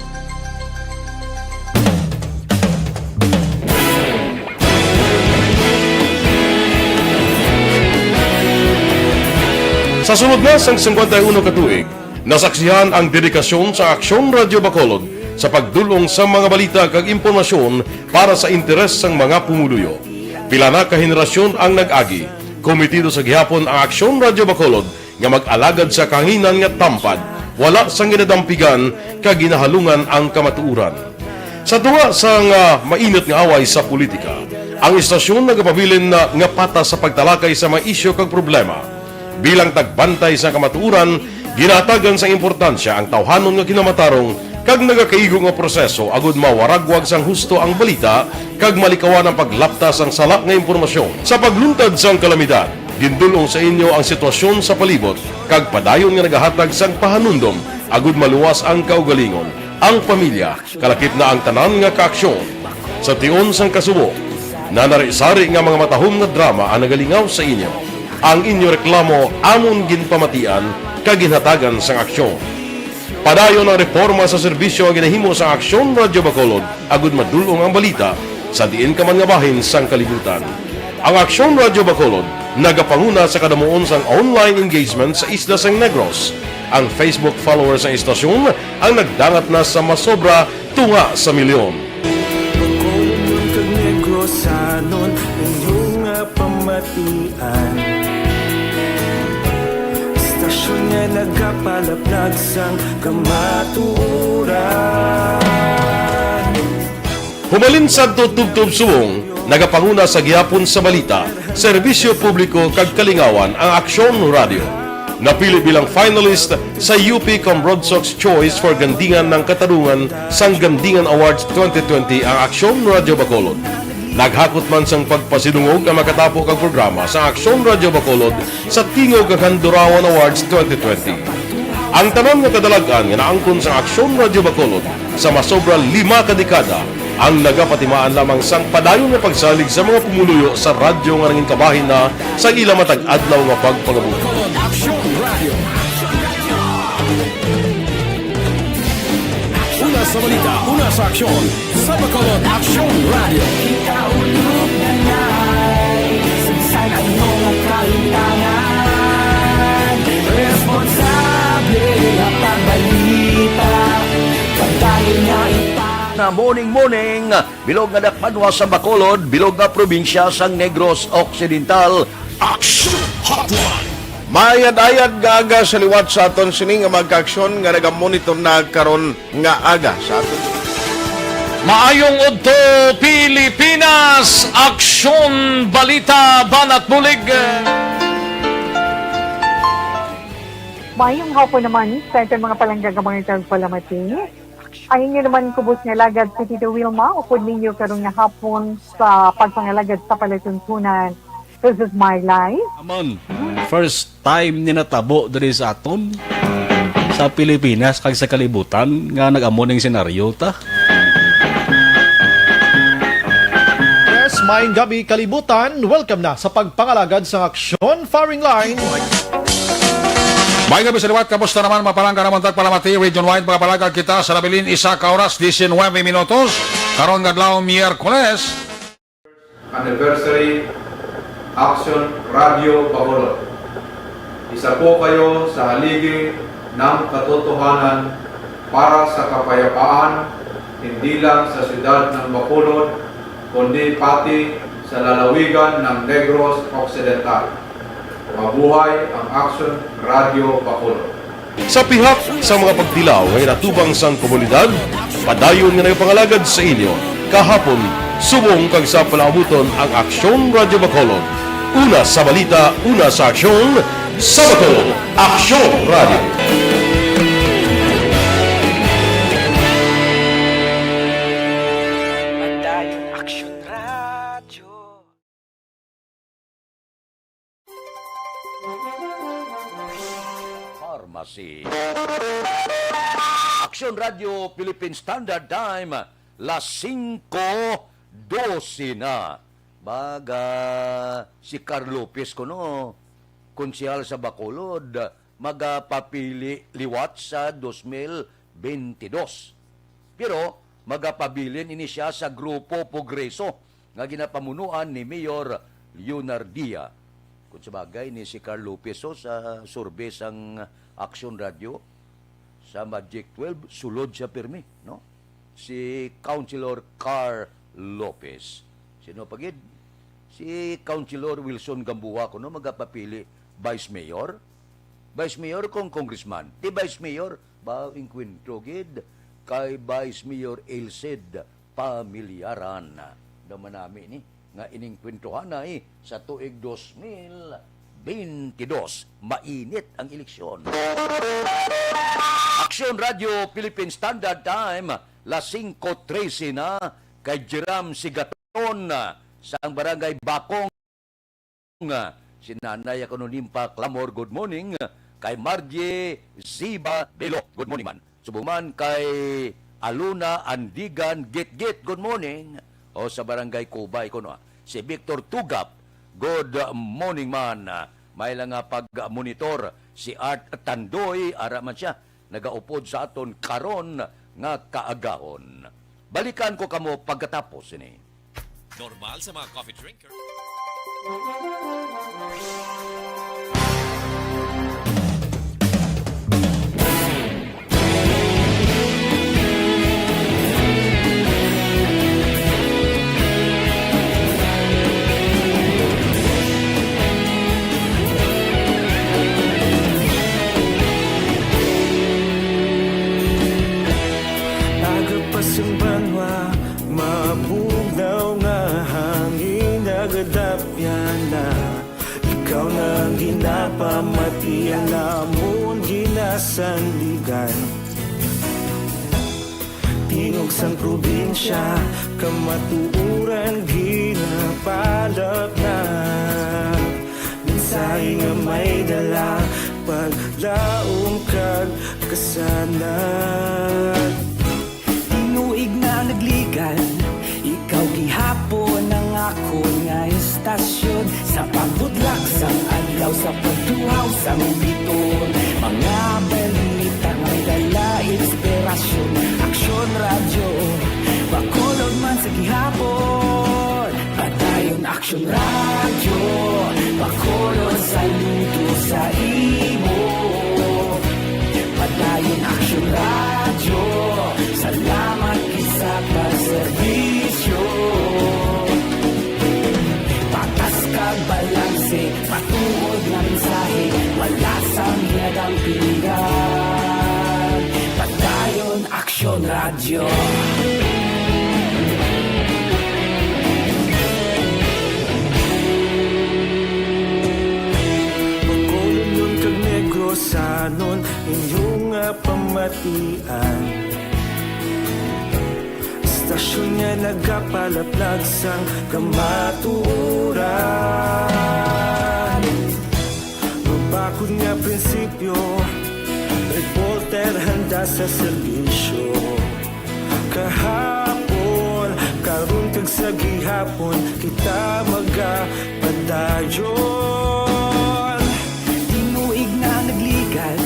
Sa sulod na sang singkwenta y uno ka tuig, nasaksihan ang dedikasyon sa Aksyon Radio Bacolod sa pagdul-ong sa mga balita kag impormasyon para sa interes sang mga pumuluyo. Pila na ka henerasyon ang nag-agi, komitido sa gihapon ang Aksyon Radio Bacolod nga mag-alagad sa kahanginan nga tampad, wala sang ginadampigan kag ginahalungan ang kamatuoran. Sa tunga sang, ah, mainit nga away sa politika, ang istasyon nagapabilin na nga patas sa pagtalakay sa mga isyu kag problema. Bilang tagbantay sa kamatuoran, ginahatagan sang importansya ang tawhanon nga kinamatarong kag nagakaigo nga proseso agud mawaragwag sang husto ang balita kag malikawan ang paglapta sang sala nga impormasyon. Sa pagluntad sang kalamidad, gindul-ong sa inyo ang sitwasyon sa palibot kag padayon nga nagahatag sang pahanumdom agud maluwas ang kaugalingon, ang pamilya, kalakip na ang tanan nga kaaksyon. Sa tion sang kasubo, nanari-sari nga mga matahom nga drama ang nagalingaw sa inyo. Ang inyo reklamo amon ginpamatian kag ginhatagan sang aksyon. Padayon ang reporma sa serbisyo nga ginahimo sang Aksyon Radio Bacolod agud madul-ong ang balita sa diin ka man nga bahin sang kalibutan. Ang Aksyon Radio Bacolod nagapanguna sa kadamuon sang online engagement sa isla sang Negros. Ang Facebook followers sang istasyon ang nagdangat na sa masobra tunga sa milyon. Bacolodnon kag Negrosanon, inyo nga pamatian. Istasyon nga nagapalaplag sang kamatuoran. Humalin sadto tubtob subong, nagapanguna sa gihapon sa balita, serbisyo publiko kag kalingawan ang Aksyon Radio. Napili bilang finalist sa U P Cambrodsoc's Choice for Gandingan ng Katarungan sang Gandingan Awards twenty twenty ang Aksyon Radio Bacolod. Naghakot man sang pagpasidungog ang makatapo kag programa sa Aksyon Radio Bacolod sa Tingog kag Handurawan Awards twenty twenty. Ang tanan nga kadalag-an nga naangkon sang Aksyon Radio Bacolod sa masobra lima ka dekada ang nagapatimaan lamang sang padayon nga pagsalig sa mga pumuluyo sa radyo nga nangin kabahin na sang ila matag adlaw nga pagpangabuhi. Aksyon Radio. Una sa balita, una sa aksyon, sa Bacolod Aksyon Radio. Ikaulo na na'y sangsang ano nga kalimtangan. Responsable nga pagbalita, pagdayon nga ipa- Na morning, morning. Bilog nga dakpanwa sa Bacolod, bilog nga probinsya sang Negros Occidental. Action Hotline. Maayad-ayad nga aga sa liwat sa aton sini nga mga kaaksyon nga nagamonitor na karon nga aga sa aton. Maayong udto, Pilipinas! Aksyon, balita, banat bulig. Maayong hapon naman sa aton mga palangga nga mga tagpalamati. Ang inyo naman kubos nga alagad si Tito Wilma, upod ninyo karon nga hapon sa pagpangalagad sa palatuntunan. This is my life. Amon, first time ni natabo diri sa aton. sa Pilipinas kag sa kalibutan nga nag-amo ning senaryo ta. Yes, maayong gabi, kalibutan. Welcome na sa pagpangalagad sa Aksyon Firing Line. Maayong gabi sa liwat. Kamusta naman, mga palangga? Naman tagpalamati, Region Wide, mga palangga, kita sa nabilin, isa ka oras, diecinuebe minutos. Karon nga adlaw, Miyerkules. Anniversary, Aksyon Radio Bacolod. Isa po kayo sa haligi ng katotohanan para sa kapayapaan, hindi lang sa siyudad ng Bacolod, kundi pati sa lalawigan ng Negros Occidental. Mabuhay ang Aksyon Radio Bacolod. Sa pihak sa mga pagtilaw nga ginatubang sang komunidad, padayon nga nagapangalagad sa inyo, kahapon, subong kag sa palaabuton ang Aksyon Radyo Bacolod. Una sa balita, una sa aksyon, sa Bacolod, Aksyon Radyo. Padayon Aksyon Radyo. Pharmacy. Aksyon Radyo Philippine Standard Time, las singko dose na. Baga si Carl Lopez kuno, konsehal sa Bacolod, magapapili liwat sa dos mil bentidós. Pero magapabilin ini sia sa Grupo Progreso nga ginapamunuan ni Mayor Leonardia. Kung sa bagay, ni si Carl Lopez, oh, sa survey sang Aksyon Radio, sa Magic twelve, sulod siya pirmi, no? Si Councilor Carl Lopez. Sino pa gid? Si Councilor Wilson Gamboa, kuno magapapili vice mayor. Vice mayor kung congressman. Di vice mayor, ba, inkwentro gid kay Vice Mayor Elcid Pamilyaran. Daw manami ni nga iningkwentrohanay sa tuig dos mil bentidós. Mainit ang eleksyon. Aksyon Radio Philippine Standard Time, las singko trese na, kay Jeram Sigaton, sang Barangay Bakong. Si Nanay Econolimpa Clamor, good morning. Kay Margie Ziba Belo, good morning man. Subong man kay Aluna Andigan Gitgit, good morning. O, sa Barangay Cubay, kuno, ah. Si Victor Tugap, good morning man. May lang nga pag-monitor si Art Tandoy, ara man siya, nagaupod sa aton karon nga kaagahon. Balikan ko kamo pagkatapos sini. Normal sa mga coffee drinker. Aga pa sang banwa, mabugnaw nga hangin nagadapyan na. Ikaw na ang ginapamati, ang amon ginasandigan. Tingog sang probinsya, kamatuoran ginapalapnap. Mensahe nga may dala, paglaom kag kasanag. Tinuig na nagligan, ikaw gihapon ang akon nga istasyon. Sa pagbudlak sang adlaw, sa pagduhaw sang biton, mga balita may dala inspirasyon. Aksyon Radyo, Bacolod man sa gihapon. Padayon Aksyon Radyo, Bacolod, saludo sa imo. Padayon Aksyon Radyo, salamat gid sa pagserbisyo. Patas kag balanse, matuod nga mensahe, wala sang ginadampingan. Padayon Aksyon Radyo. Bacolodnon kag Negrosanon, inyo nga pamatian. Istasyon nga nagapalaplag sang kamatuoran. Mabakod nga prinsipyo, reporte Handa sa serbisyo. Kahapon, karon kag sa gihapon, kita magapadayon. Tinuig na nagligad,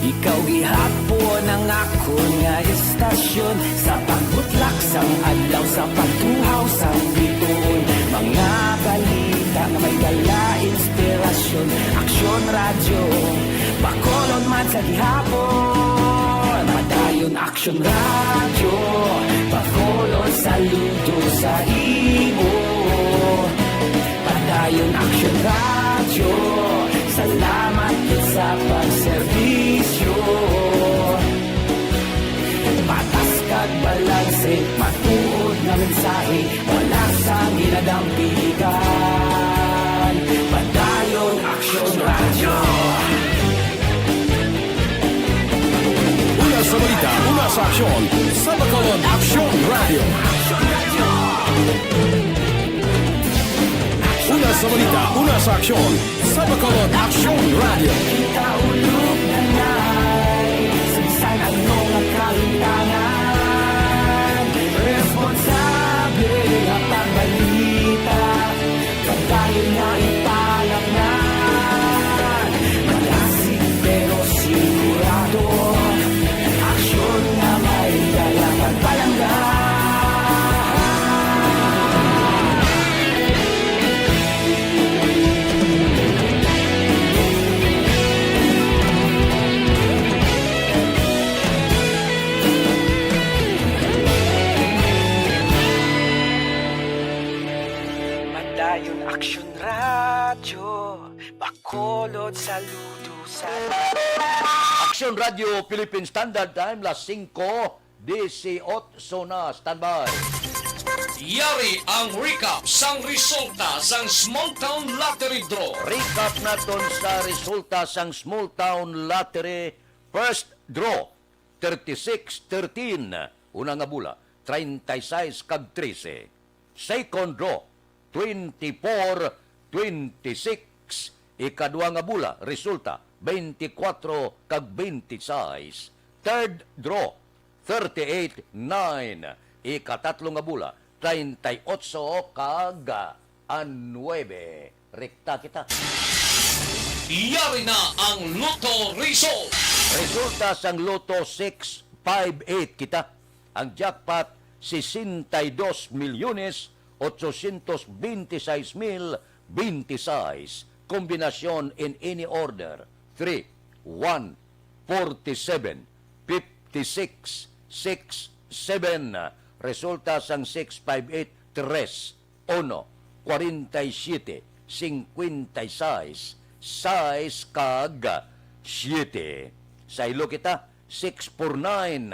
ikaw gihapon ang akon nga estasyon. Sa pagbutlak sang adlaw, sa pagtuhaw sang bituon, mga balita nga may dala inspirasyon. Aksyon Radyo, Bacolod man sa gihapon. Padayon Aksyon Radyo, Bacolod, saludo sa imo. Padayon Aksyon Radyo, salamat gid sa pagserbisyo. Patas kag balanse, matuod nga mensahe, wala sang ginadampigan. Padayon Aksyon Radyo. Una sa balita, una sa aksyon, sa Bacolod Aksyon Radyo. Una sa balita, una sa aksyon, sa Bacolod Aksyon Radyo. Kita ulog na nay, sa bisan ano nga kahintangan, responsable nga pagbalita, pagdayon nga ipalaknag. Malasig pero sigurado, aksyon nga may dala pagpalangga. Padayon Aksyon Radyo, Bacolod, saludo sa Aksyon Radyo Philippine Standard Time, las singko disiotso na. Standby. Yari ang recap sang resulta sang Small Town Lottery Draw. Recap naton sa resulta sang Small Town Lottery first draw, thirty-six thirteen. Una nga bula, treinta y seis kag trese. Second draw, twenty-four twenty-six. Ikadua nga bula, resulta, twenty-four kag twenty-six. Third draw, thirty-eight nine. Ikatatlo nga bula, treinta y ocho kag nuebe. Rekta kita. Yari na ang Lotto result. Resulta sang Lotto six five eight kita. Ang jackpot, sesenta y dos milyones ochocientos veintiseis mil veintiseis. Kombinasyon in any order, three, one, forty-seven, fifty-six, six, seven. Resulta sang six five eight, tres, uno, kwarenta y siyete, singkwenta y sais, sais kag siyete. Sa ilo kita, six four nine.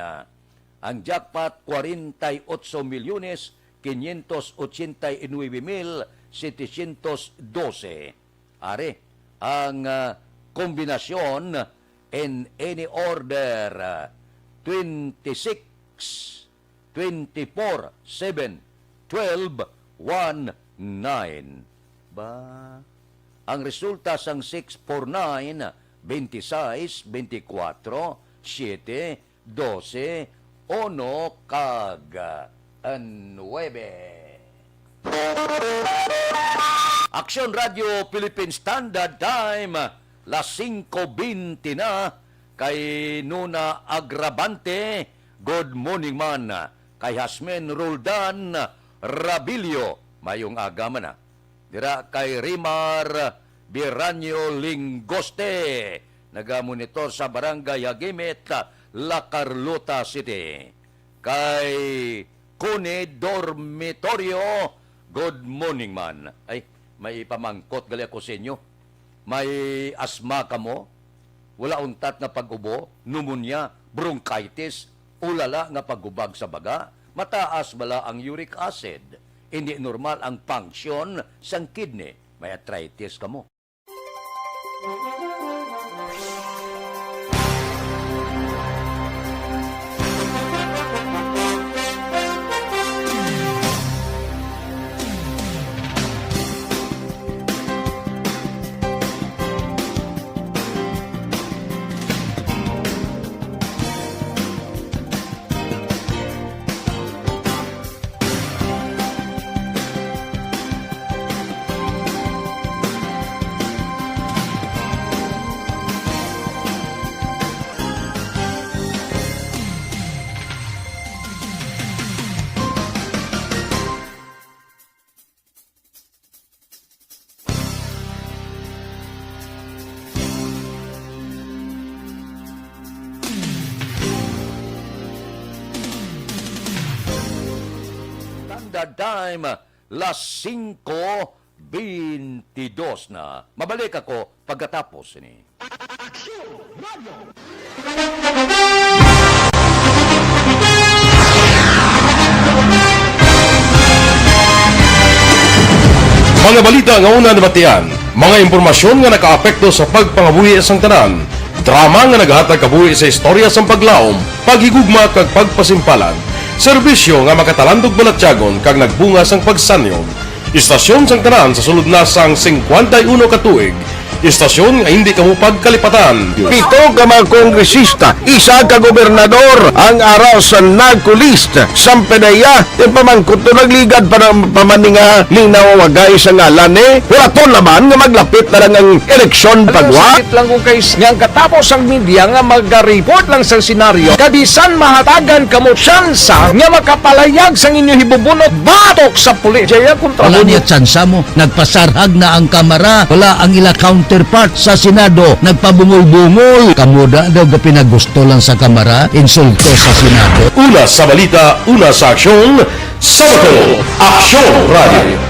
Ang jackpot, kwarenta y ocho milyones, quinientos ochenta y nuebe mil, setecientos doce. Ari ang, ah, kombinasyon in any order, ah, twenty-six, twenty-four, seven, twelve, one, nine. Ba, ang resulta sang six four nine, twenty-seis, twenty-kuwatro, siyete, dose, uno, kag, ah, nuebe. Aksyon Radyo Philippine Standard Time, las singko bente na, kay Nuna Agravante, good morning man. Kay Hasmin Roldan Rabilio, mayong aga man, ah. Dira kay Rimar Biranyo Lingoste, nagamonitor sa Barangay Hagimit, La Carlota City. Kay Connie Dormitorio, good morning man. Ay, may ipamangkot gali ako sa inyo. May asma kamo? Wala untat nga pag-ubo, pneumonia, bronchitis, ulala nga paghubag sa baga? Mataas bala ang uric acid? Hindi normal ang function sang kidney? May arthritis kamo? Time, las singko bentidos na. Mabalik ako pagkatapos sini. Aksyon Radio. Mga balita nga una nabatian, mga impormasyon nga nakaapekto sa pagpangabuhi sang tanan, drama nga nagahatag kabuhi sa istorya sang paglaom, paghigugma kag pagpasimpalan, serbisyo nga makatalandog balatyagon kag nagbunga sang pagsanyog. Istasyon sang tanan sa sulod na sang singkwenta y uno ka tuig. Istasyon nga hindi kamo pagkalipatan. Pito ka mga kongresista, isa ka gobernador ang ara sa NAGCO list. Sampanaya, ti pamangkot to nagligad pa ng pamaninga ni nawawagay sa ngalan ni. Wala to laman nga maglapit na lang ang eleksyon pagwa. Sakit lang kung kay nga ang katapos ang media nga magareport lang sa senaryo, kabisan mahatagan kamo tsansa nga makapalayag sang inyo hibubunot batok sa pulis. Jaya kontra Wala mo. Niya tsansa mo. Nagpasarhag na ang Kamara. Wala ang ila counterpart sa Senado. Nagpabungol-bungol. Kamo da daw ga pinagusto lang sa Kamara. Insulto sa Senado. Una sa balita, una sa aksyon, sa Bacolod, Aksyon Radio.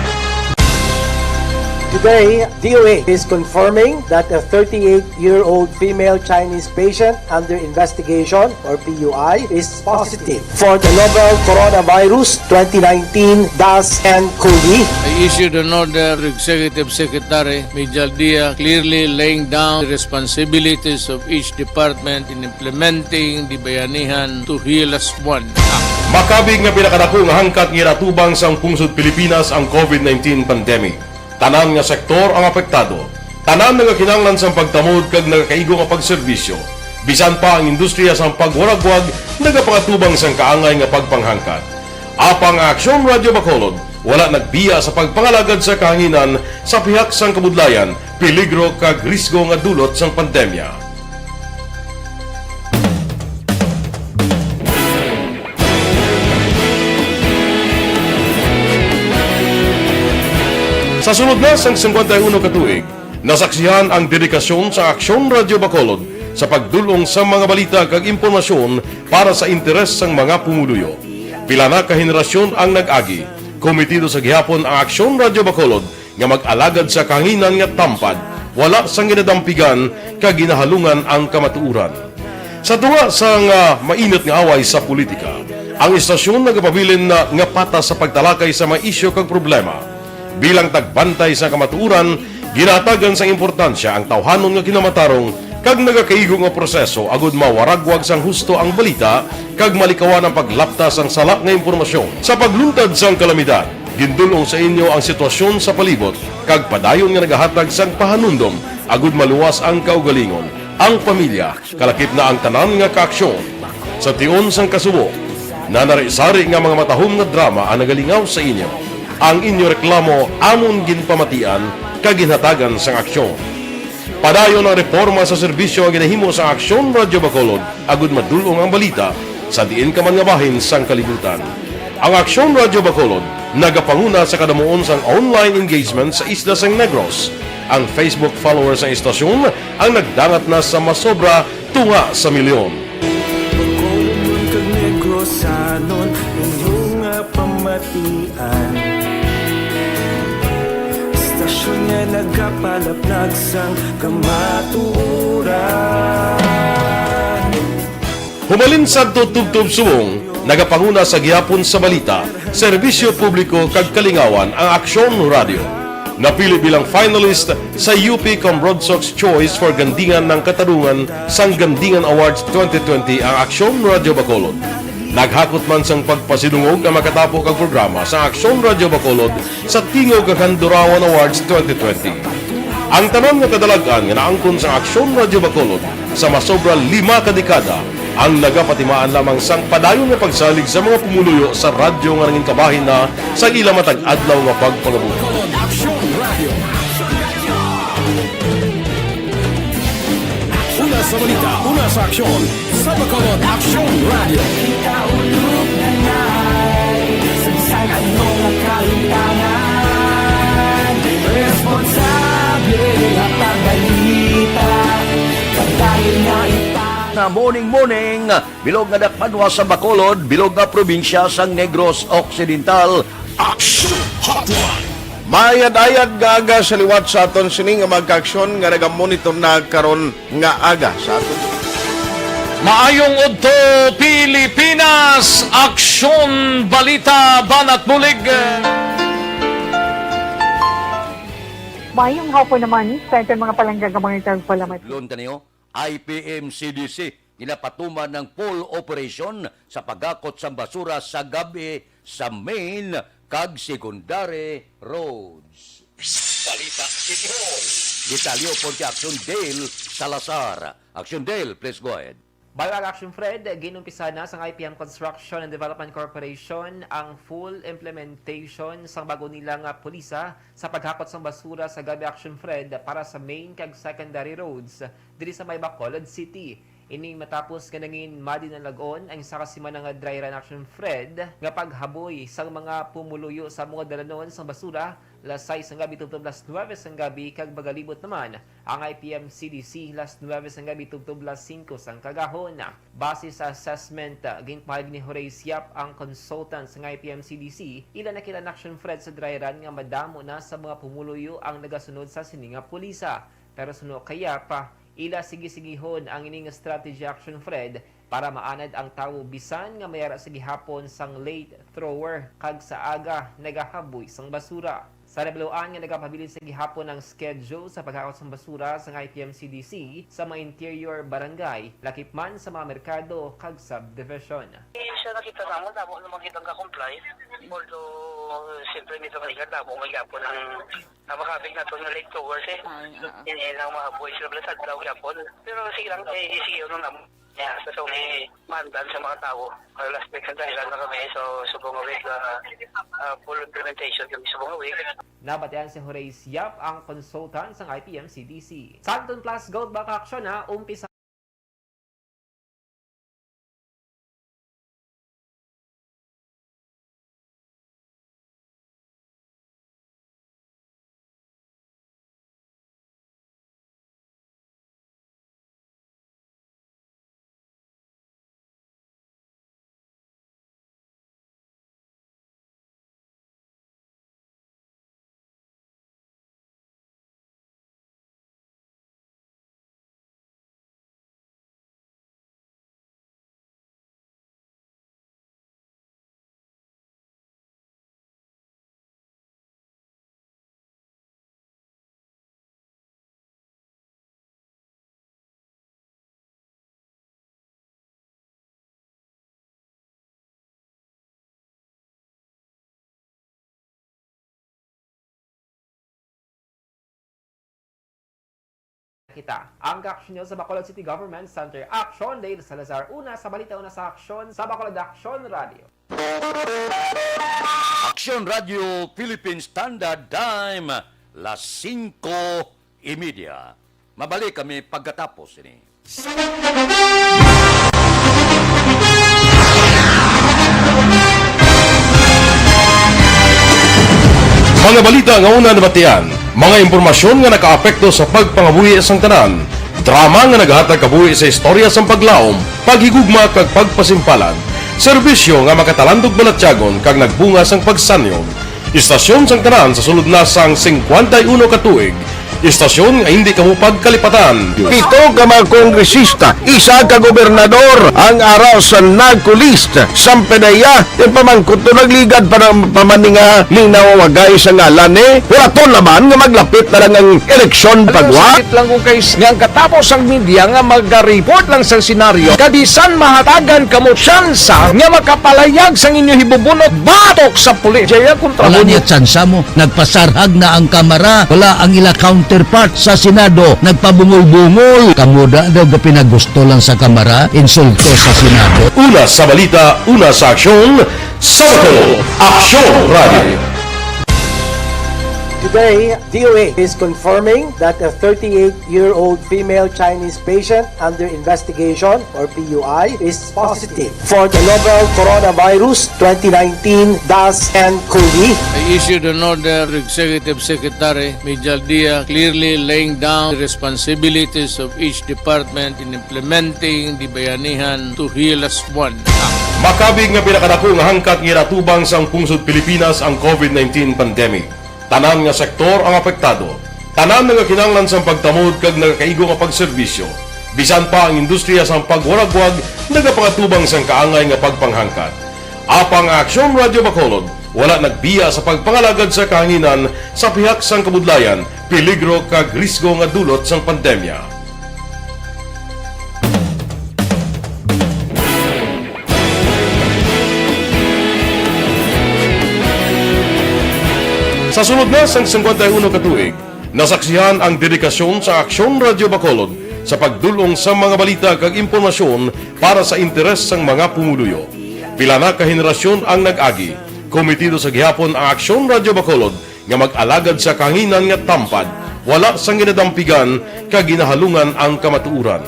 Today, D O A is confirming that a thirty-eight-year-old female Chinese patient under investigation, or P U I, is positive for the novel coronavirus twenty nineteen dash N COVID. I issued an order to Executive Secretary Major Dia, clearly laying down the responsibilities of each department in implementing the Bayanihan to Heal As One Act. Makabig nga pinakadako nga hangkat nga ginatubang sang pungsod Pilipinas ang COVID nineteen pandemic. Tanan nga sektor ang apektado. Tanan nagakinahanglan sang pagtamod kag nagakaigo nga pagserbisyo. Bisan pa ang industriya sang pagwaragwag nagapangatubang sang kaangay nga pagpanghangkat. Apang ang Aksyon Radio Bacolod wala nagbiya sa pagpangalagad sa kahanginan sa pihak sang kabudlayan, peligro kag risgo nga dulot sang pandemya. Sa sulod na sang singkwenta y uno ka tuig, nasaksihan ang dedikasyon sa Aksyon Radio Bacolod sa pagdul-ong sa mga balita kag impormasyon para sa interes sang mga pumuluyo. Pila na ka henerasyon ang nag-agi. Komitido sa gihapon ang Aksyon Radio Bacolod nga mag-alagad sa kahanginan nga tampad, wala sang ginadampigan kag ginahalungan ang kamatuoran. Sa tunga sang, ah, mainit nga away sa politika, ang istasyon nagapabilin na nga patas sa pagtalakay sa mga isyu kag problema. Bilang tagbantay sa kamatuoran, ginahatagan sang importansya ang tawhanon nga kinamatarong kag nagakaigo nga proseso agud mawaragwag sang husto ang balita kag malikawan ang paglapta sang sala nga impormasyon. Sa pagluntad sang kalamidad, gindul-ong sa inyo ang sitwasyon sa palibot kag padayon nga nagahatag sang pahanumdom agud maluwas ang kaugalingon, ang pamilya, kalakip na ang tanan nga kaaksyon. Sa tion sang kasubo, nanari-sari nga mga matahom nga drama ang nagalingaw sa inyo. Ang inyo reklamo amon ginpamatian kag ginhatagan sang aksyon. Padayon ang reporma sa serbisyo nga ginahimo sang Aksyon Radio Bacolod agud madul-ong ang balita sa diin ka man nga bahin sang kalibutan. Ang Aksyon Radio Bacolod nagapanguna sa kadamuon sang online engagement sa isla sang Negros. Ang Facebook followers sang istasyon ang nagdangat na sa masobra tunga sa milyon. Bacolodnon kag Negrosanon, inyo nga pamatian. Istasyon nga nagapalaplag sang kamatuoran. Hubalin sadto tubtob subong, nagapanguna sa gihapon sa balita, serbisyo publiko kag kalingawan ang Aksyon Radio. Napili bilang finalist sa U P Cambronsox Choice for Gandingan ng Katarungan sang Gandingan Awards twenty twenty ang Aksyon Radio Bacolod. Naghakot man sang pagpasidungog ang makatapo kag programa sa Aksyon Radio Bacolod sa Tingog kag Handurawan Awards twenty twenty. Ang tanan nga kadalag-an nga naangkon sang Aksyon Radio Bacolod sa masobra lima ka dekada ang nagapatimaan lamang sang padayon nga pagsalig sa mga pumuluyo sa radyo nga nangin kabahin na sa ila matag adlaw nga pagpangabuhi. Aksyon Radio. Una sa balita, una sa aksyon, sa Bacolod Aksyon Radio. Kita ulog na nai, sa bisan ano nga kalimtangan, responsable nga pagbalita, pagdayon na ita. Na morning, morning, bilog nga dakpanwa sa Bacolod, bilog nga probinsya sang Negros Occidental. Action Hotline. Maayad-ayad nga aga sa liwat sa aton sini nga mga kaaksyon nga nagamonitor na karon nga aga sa aton. Maayong udto, Pilipinas! Aksyon, balita, banat bulig. Mayong hapon naman sa aton mga palangga nga mga tagpalamati. Lon kaniyo, I P M C D C, ginapatuman ang full operation sa paghakot sang basura sa gabi sa main kag secondary roads. Balita City Hall. Detalye upod kay Action Dale Salazar. Action Dale, please go ahead. Bago ang Action Fred, ginumpisahan na sang I P M Construction and Development Corporation ang full implementation sang bago nila nga pulisa sa paghakot sang basura sa gabi, Action Fred, para sa main kag secondary roads diri sa may Bacolod City. Ini matapos nga nangin madinalag-on ang isa ka semana nga dry run, Action Fred, nga paghaboy sang mga pumuluyo sa mga dalanon sang basura, las sais sang gabi tubtob las nuwebe sang gabi, kag magalibot naman ang I P M C D C las nuwebe sang gabi tubtob las singko sang kagahon. Base sa assessment, ah, ginpahayag ni Horace Yap, ang consultant sang I P M C D C, ila nakita ang Action Fred sa dry run nga madamo na sa mga pumuluyo ang nagasunod sa sini nga pulisa. Pero suno kay Yap, ah, ila sige-sigihon ang ining strategy, Action Fred, para maanad ang tawo bisan nga may ara sa gihapon sang late thrower kag sa aga nagahaboy sang basura. Sa nabaluan nga nagapabilin sa gihapon ang schedule sa paghakot sang basura sang I P M C D C sa mga interior barangay, lakip man sa mga merkado kag subdivision. Eh, sa nakita namon, damo naman kitang ka-comply. Although, siyempre, may mga damo nga gihapon ang, ang makabig nato nga late thrower, eh. Ay, oo. Hindi lang mahaboy sila sa adlaw gihapon. Pero sige lang, eh, sige, ano naman. Yeah, so, so may mandan sa mga tawo. Ang last week sa Thailand na kami, so subong nga week, ah, ah, full implementation kami subong nga week. Nabatian si Horace Yap, ang consultant sang I P M C D C. Santon Plus Gold Back Action, ha, umpisa Kita ang kaaksyon sa Bacolod City Government Center. Action, Dale Salazar, una sa balita, una sa aksyon sa Bacolod Action Radio. Action Radio Philippine Standard Time, las singko y media. Mabalik kami pagkatapos ini. Mga balita nga una nabatian, mga impormasyon nga nakaapekto sa pagpangabuhi sang tanan, drama nga nagahatag kabuhi sa istorya sang paglaom, paghigugma kag pagpasimpalan, serbisyo nga makatalandog balatyagon kag nagbunga sang pagsanyon. Istasyon sang tanan sa sulod na sang singkwenta y uno ka tuig. Istasyon nga hindi kamo pagkalipatan. Pito ka mga kongresista, isa ka gobernador ang ara sa NAGCO list. Sampe na iya, ipamangkot to nagligad pa ng pamaninga ni nawawagay sa ngalan ni. Wala to naman nga maglapit na lang ang eleksyon pagwa. Sakit lang kung kay nga ang katapos ang media nga mag-report lang sa senaryo. Kabisan mahatagan kamo tsansa nga makapalayag sang inyo hibubunot batok sa pulis. Jaya kontra Wala mo. Niya tsansa mo. Nagpasarhag na ang Kamara. Wala ang ila counterpart sa Senado. Nagpabungol-bungol. Kamo da daw ga pinagusto lang sa Kamara. Insulto sa Senado. Una sa balita, una sa aksyon, Sabado, Aksyon Radio. Today, D O H is confirming that a thirty-eight-year-old female Chinese patient under investigation, or P U I, is positive for the novel coronavirus twenty nineteen dash N cov. I issued an order to Executive Secretary Mijal Dia, clearly laying down the responsibilities of each department in implementing the Bayanihan to Heal As One Act. Makabig nga pinakadako nga hangkat nga ginatubang sang pungsod Pilipinas ang covid nineteen pandemic. Tanan nga sektor ang apektado. Tanan nagakinahanglan sang pagtamod kag nagakaigo nga pagserbisyo. Bisan pa ang industriya sang pagwaragwag nagapangatubang sang kaangay nga pagpanghangkat. Apang ang Aksyon Radyo Bacolod wala nagbiya sa pagpangalagad sa kahanginan sa pihak sang kabudlayan, peligro kag risgo nga dulot sang pandemya. Sa sulod na sang singkwenta y uno ka tuig, nasaksihan ang dedikasyon sa Aksyon Radyo Bacolod sa pagdul-ong sa mga balita kag impormasyon para sa interes sang mga pumuluyo. Pila na ka henerasyon ang nag-agi, komitido sa gihapon ang Aksyon Radyo Bacolod nga mag-alagad sa kahanginan nga tampad, wala sang ginadampigan kag ginahalungan ang kamatuoran.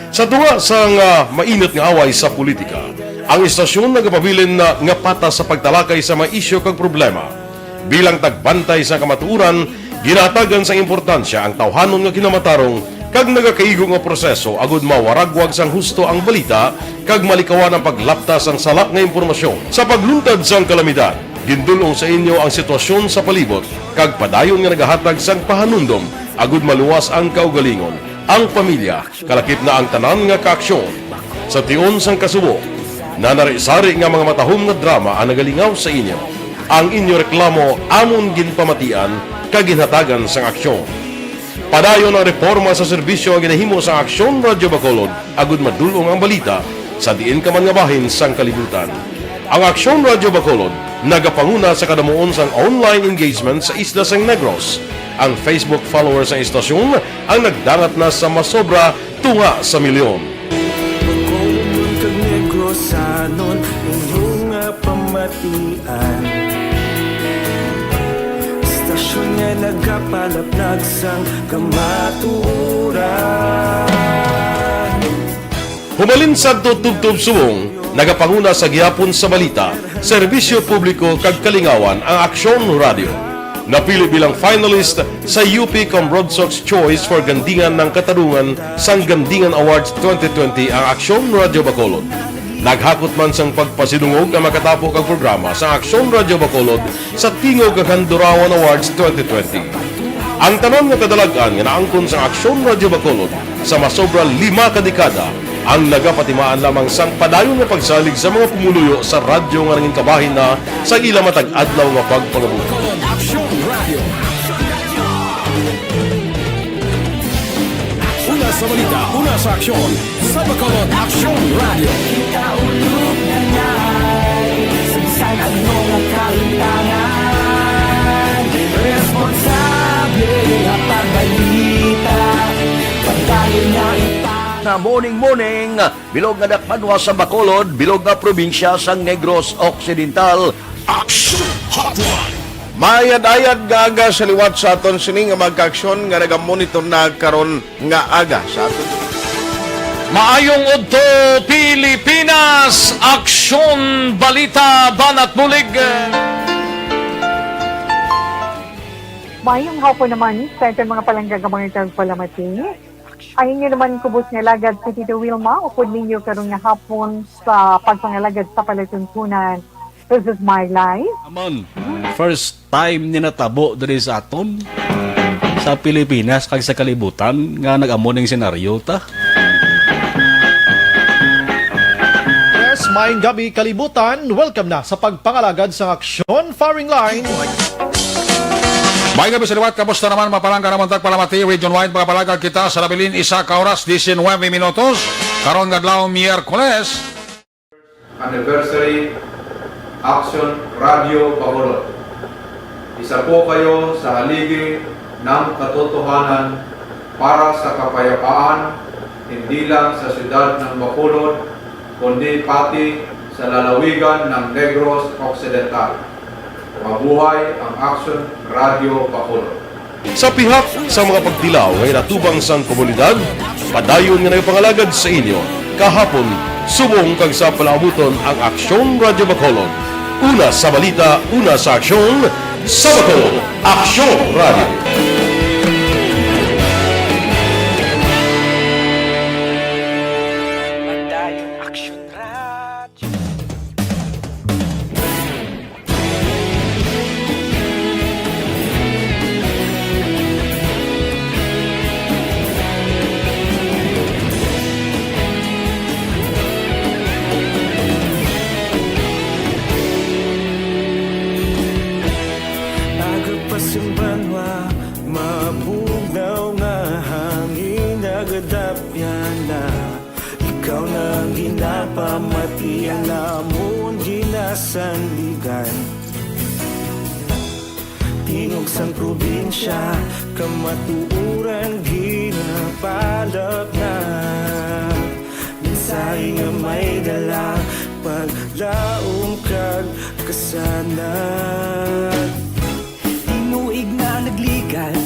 Sa tunga sang, ah, mainit nga away sa politika, ang istasyon nagapabilin na nga patas sa pagtalakay sa mga isyu kag problema. Bilang tagbantay sa kamatuoran, ginahatagan sang importansya ang tawhanon nga kinamatarong kag nagakaigo nga proseso agud mawaragwag sang husto ang balita kag malikawan ang paglapta sang sala nga impormasyon. Sa pagluntad sang kalamidad, gindul-ong sa inyo ang sitwasyon sa palibot kag padayon nga nagahatag sang pahanumdom agud maluwas ang kaugalingon, ang pamilya, kalakip na ang tanan nga kaaksyon. Sa tion sang kasubo, nanari-sari nga mga matahom nga drama ang nagalingaw sa inyo. Ang inyo reklamo amon ginpamatian kag ginhatagan sang aksyon. Padayon ang reporma sa serbisyo nga ginahimo sang Aksyon Radyo Bacolod agud madul-ong ang balita sa diin ka man nga bahin sang kalibutan. Ang Aksyon Radyo Bacolod nagapanguna sa kadamuon sang online engagement sa isla sang Negros. Ang Facebook followers sang istasyon ang nagdangat na sa masobra tunga sa milyon. Bacolodnon kag Negrosanon, inyo nga pamatian. Istasyon nga nagapalaplag sang kamatuoran. Hubalin sadto tubtob subong, nagapanguna sa gihapon sa balita, serbisyo publiko kag kalingawan ang Aksyon Radyo. Napili bilang finalist sa U P Cambronsox Choice for Gandingan ng Katarungan sang Gandingan Awards twenty twenty ang Aksyon Radyo Bacolod. Naghakot man sang pagpasidungog ang makatapo kag programa sa Aksyon Radyo Bacolod sa Tingog kag Handurawan Awards twenty twenty. Ang tanan nga kadalag-an nga naangkon sang Aksyon Radyo Bacolod sa masobra lima ka dekada ang nagapatimaan lamang sang padayon nga pagsalig sa mga pumuluyo sa radyo nga nangin kabahin na sa ila matag adlaw nga pagpangabuhi. Aksyon Radyo. Una sa balita, una sa aksyon, sa Bacolod Aksyon Radyo. Kita ulog na ngay, sa bisan ano nga kalimtangan, responsable nga pagbalita, pagdayon na ipa- Na morning, morning, bilog nga dakbanwa sa Bacolod, bilog nga probinsya sa Negros Occidental. Aksyon Hotline. Mayad-ayad nga aga sa liwat sa aton sini nga mga kaaksyon nga nagamonitor na karon nga aga sa aton. Maayong udto, Pilipinas! Aksyon, balita, banat bulig. Mayong hapon naman sa aton mga palangga nga mga tagpalamati. Ang inyo naman kubos nga alagad si Tito Wilma, upod ninyo karon nga hapon sa pagpangalagad sa palatuntunan. This is my life. Amon, first time ni natabo diri sa aton, sa Pilipinas kag sa kalibutan nga nag-amo ning senaryo ta. Yes, maayong gabi, kalibutan. Welcome na sa pagpangalagad sang aksyon, firing line. Maayong gabi sa liwat, kamusta naman, mga palangga namon tagpalamati, region wide, mga palangga kita sa nabilin, isa ka oras, diecinuebe minutos, karon nga adlaw, Miyerkules. Anniversary, Aksyon Radyo Bacolod. Isa po kayo sa haligi ng katotohanan para sa kapayapaan, hindi lang sa siyudad ng Bacolod, kundi pati sa lalawigan ng Negros Occidental. Mabuhay ang Aksyon Radyo Bacolod. Sa pihak sa mga pagtilaw nga ginatubang sang komunidad, padayon nga nagapangalagad sa inyo, kahapon, subong kag sa palaabuton ang Aksyon Radyo Bacolod. Una sa balita, una sa aksyon, sa Bacolod, Aksyon Radyo. Padayon Aksyon Radyo. Aga pa sing banwa, mabugnaw nga hangin, nagadapyan na. Ikaw na ang ginapamatian namon, ginasandigan. Tingog sang probinsya, kamatuoran ginapalapnag. Mensahe nga may dala, paglaom kag kasanag. Tinuig na nagligan,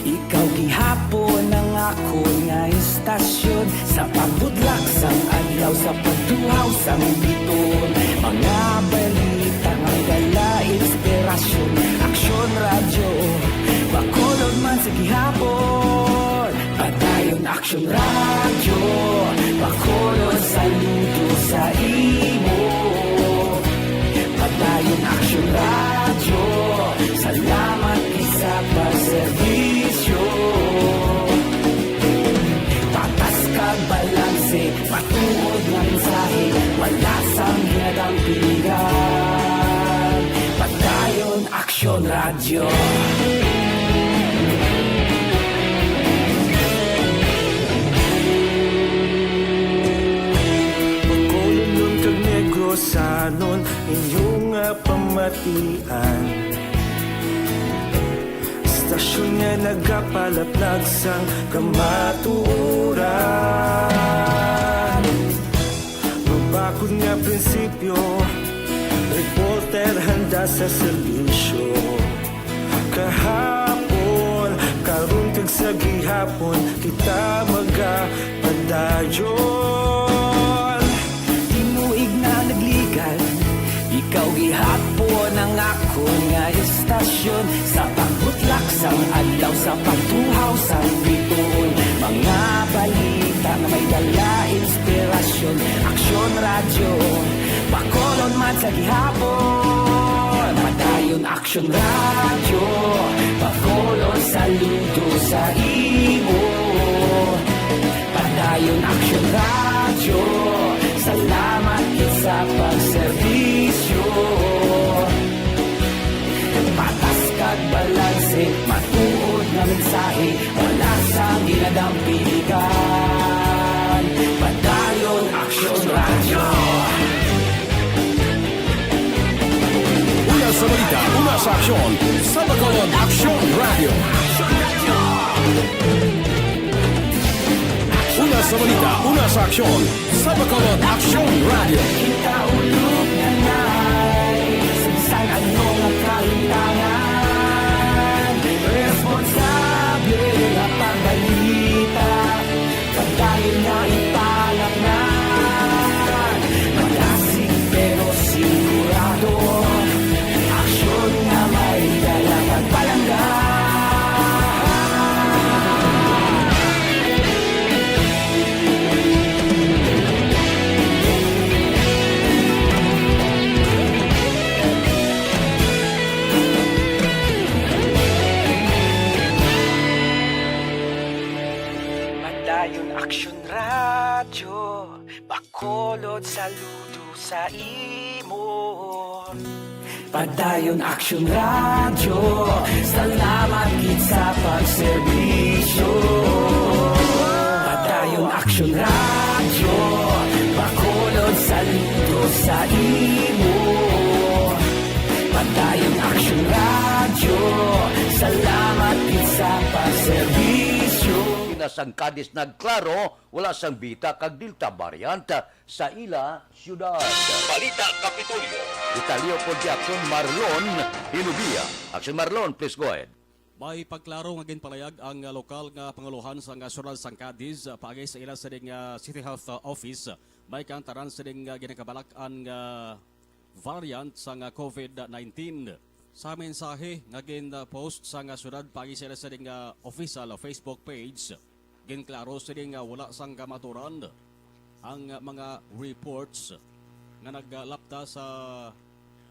ikaw gihapon ang akon nga istasyon. Sa pagbudlak sang adlaw, sa pagtuhaw sang biton, mga balita nga may dala inspirasyon. Aksyon Radyo, Bacolod man sa gihapon. Padayon Aksyon Radyo, Bacolod, saludo sa imo. Padayon Aksyon Radyo, salamat gid sa pagserbisyo. Patas kag balanse, matuod nga mensahe, wala sang ginadampingan. Padayon Aksyon Radyo. Bacolodnon kag Negrosanon, inyo nga pamatian. Istasyon nga nagapalaplag sang kamatuoran. Mabakod nga prinsipyo, reporter handa sa serbisyo. Kahapon, karon kag sa gihapon, kita magapadayon. Tinuig na nagligan, ikaw gihapon ang akon nga istasyon. Sa pagbutlak sang adlaw, sa pagtuhaw sang bituon, mga balita nga may dala inspirasyon. Aksyon Radyo, Bacolod man sa gihapon. Padayon Aksyon Radyo, Bacolod, saludo sa imo. Padayon Aksyon Radyo, salamat gid sa pagserbisyo. Patas kag balanse, matuod nga mensahe, wala sang ginadampingan. Padayon Aksyon Radyo. Una sa balita, una sa aksyon, sa Bacolod Aksyon Radyo. Una sa balita, una sa aksyon, sa Bacolod Aksyon Radyo. Kita ulog na nay, sa bisan ano nga kahitangan, responsable nga pagbalita. Padayon nga ipalapngan, malasig pero sigurado. Aksyon nga may dala kag palangga. Padayon Aksyon Radyo, Bacolod, saludo sa imo. Padayon Aksyon Radyo, salamat gid sa pagserbisyo. Padayon Aksyon Radyo, Bacolod, saludo sa imo. Padayon Aksyon Radyo, salamat gid sa pagserbisyo. Una sang Cadiz nagklaro, wala sang beta kag Delta variant sa ila siyudad. Balita Kapitolyo. Detalye pod kay Aksyon Marlon Hinubia. Aksyon Marlon, please go ahead. May pagklaro nga ginpalayag ang, ah, lokal nga pangulohan sang, ah, siyudad sang Cadiz, ah, paagi sa ila sining, ah, City Health, ah, Office, may kaantaran sining, ah, ginakabalak-an nga variant sang, ah, covid nineteen. Sa mensahe nga gin-post sang, ah, siyudad paagi sa ila sining, ah, official Facebook page, ginklaro sini nga wala sang kamatuoran ang mga reports nga naglapta sa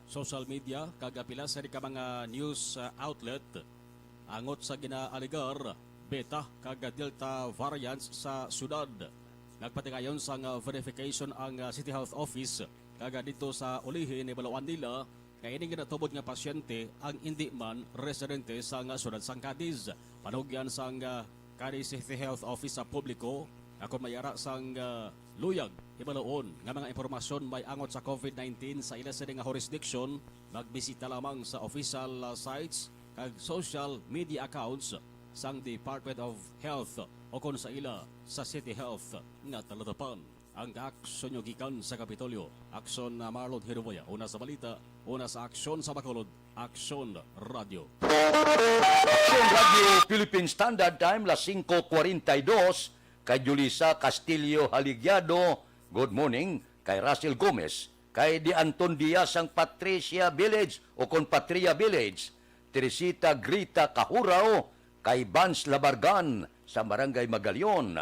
social media kag pila sa ka mga news, uh, outlet angot sa ginaalegar Beta kag Delta variants sa siyudad. Nagpatigayon sang verification ang, uh, City Health Office kag didto sa ulihi nahibaloan nila nga ini ginatubod nga pasyente ang indi man residente sang siyudad sang Cadiz. Panugyan sang, ah, Cadiz City Health Office sa publiko nga kon may ara sang, ah, luyag hibaloon nga mga impormasyon may angot sa covid nineteen sa ila sini nga jurisdiction, magbisita lamang sa official, ah, sites kag social media accounts sang Department of Health o kon sa ila sa City Health nga talatapan. Ang kaaksyon nyo gikan sa Kapitolyo. Aksyon na Marlon Hiruboya. Una sa balita, una sa aksyon sa Bacolod, Aksyon Radio. Aksyon Radio Philippine Standard Time, las singko kwarenta y dos, kay Julissa Castillo Haligiado, good morning, kay Russell Gomez, kay Di Anton Diaz sang Patricia Village o kon Patria Village, Teresita Grita Kahurao, kay Vance Labargan sa Barangay Magalion,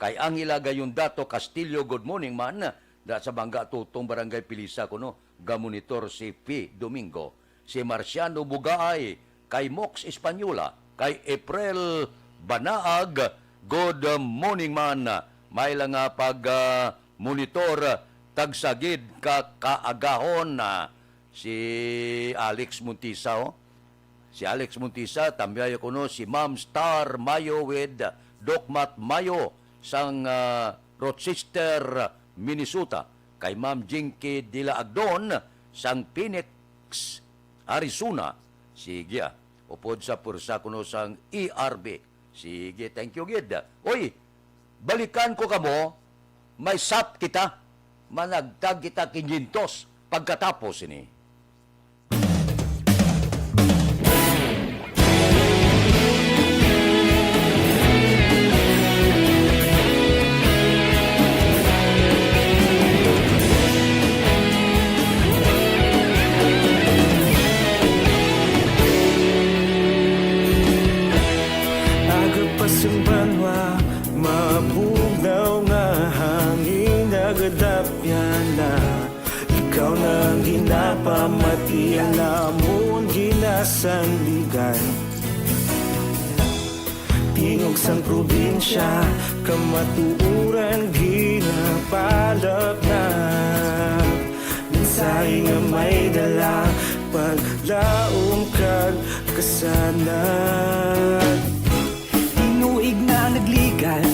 kay Angela Gayondato Castillo, good morning man, da sa Bangga Tutong, Barangay Pilisa kuno, gamonitor si Pi Domingo. Si Marciano Bugaay, kay Mox Española, kay April Banaag, good morning man. May lang nga pag, ah, monitor, tagsa gid ka kaagahon, ah, si Alex Montisa, oh. Si Alex Montisa, tambay kuno si Ma'am Star Mayo with Doc Matt Mayo sang, ah, Rochester, Minnesota. Kay Ma'am Jinky Dila Agdon sang Phoenix, Arizona. Sige, ah. Upod sa pwersa kuno sang E R B. Sige, thank you gid. Uy, balikan ko kamo, may sap kita, managtag kita kinyentos pagkatapos ini. Aga pa sing banwa, mabugnaw nga hangin nagadapyan na. Ikaw na ang ginapamati, ang amon ginasandigan. Tingog sang probinsya, kamatuoran ginapalapnag. Mensahe nga may dala, paglaom kag kasanag. Tinuig na nagligan,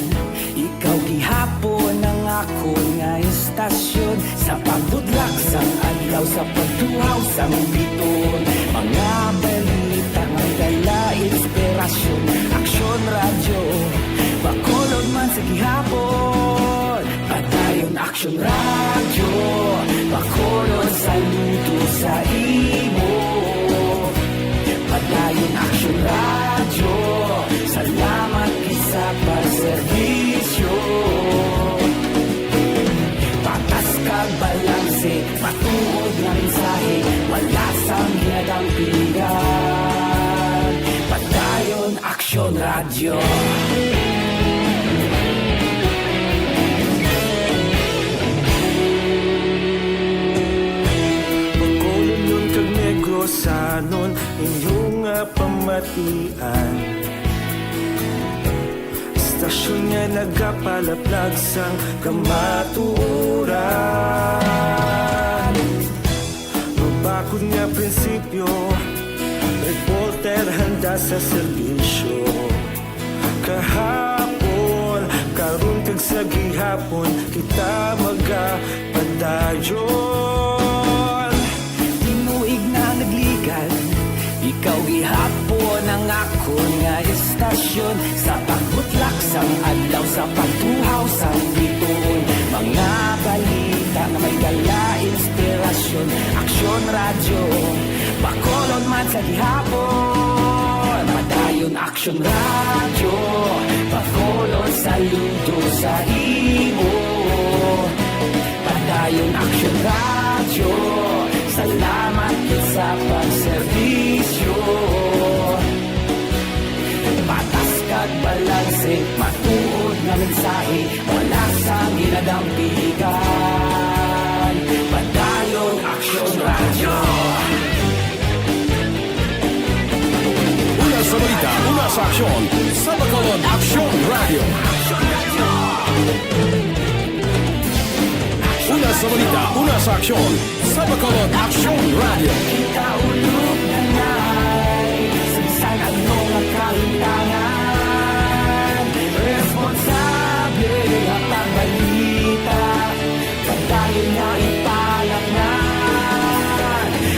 ikaw gihapon ang akon nga istasyon. Sa pagbutlak sang adlaw, sa pagtuhaw sang biton, mga balita may dala inspirasyon. Aksyon Radyo, Bacolod man sa gihapon. Padayon Aksyon Radyo, Bacolod saludo sa imo. Padayon Aksyon Radyo, salamat gid sa pagserbisyo. Patas kag balanse, matuod nga mensahe, wala sang ginadampigan. Padayon Aksyon Radyo. Bacolodnon kag Negrosanon, inyo nga pamatian. Istasyon nga nagapalaplag sang kamatuoran. Mabakod nga prinsipyo, reporter handa sa serbisyo. Kahapon, karon kag sa gihapon, kita magapadayon. Tinuig na nagligan, ikaw gihapon ang akon nga istasyon. Sa pagbutlak Ang adlaw sa pagtuhaw sa bituon, mga balita nga may dala inspirasyon. Aksyon Radyo, Bacolod man sa gihapon. Padayon Aksyon Radyo, Bacolod saludo sa imo. Padayon Aksyon Radyo, salamat gid sa pagserbisyo. Patas kag balanse, matuod nga mensahe, wala sang ginadampigan. Padayon Aksyon Radyo. Una sa balita, una sa aksyon, sa Bacolod Aksyon Radyo. Una sa balita, una sa aksyon, sa Bacolod Aksyon Radyo. Kita ulog na nai, sa bisan ano nga kahintangan, responsable nga pagbalita, padayon nga ipalaknan.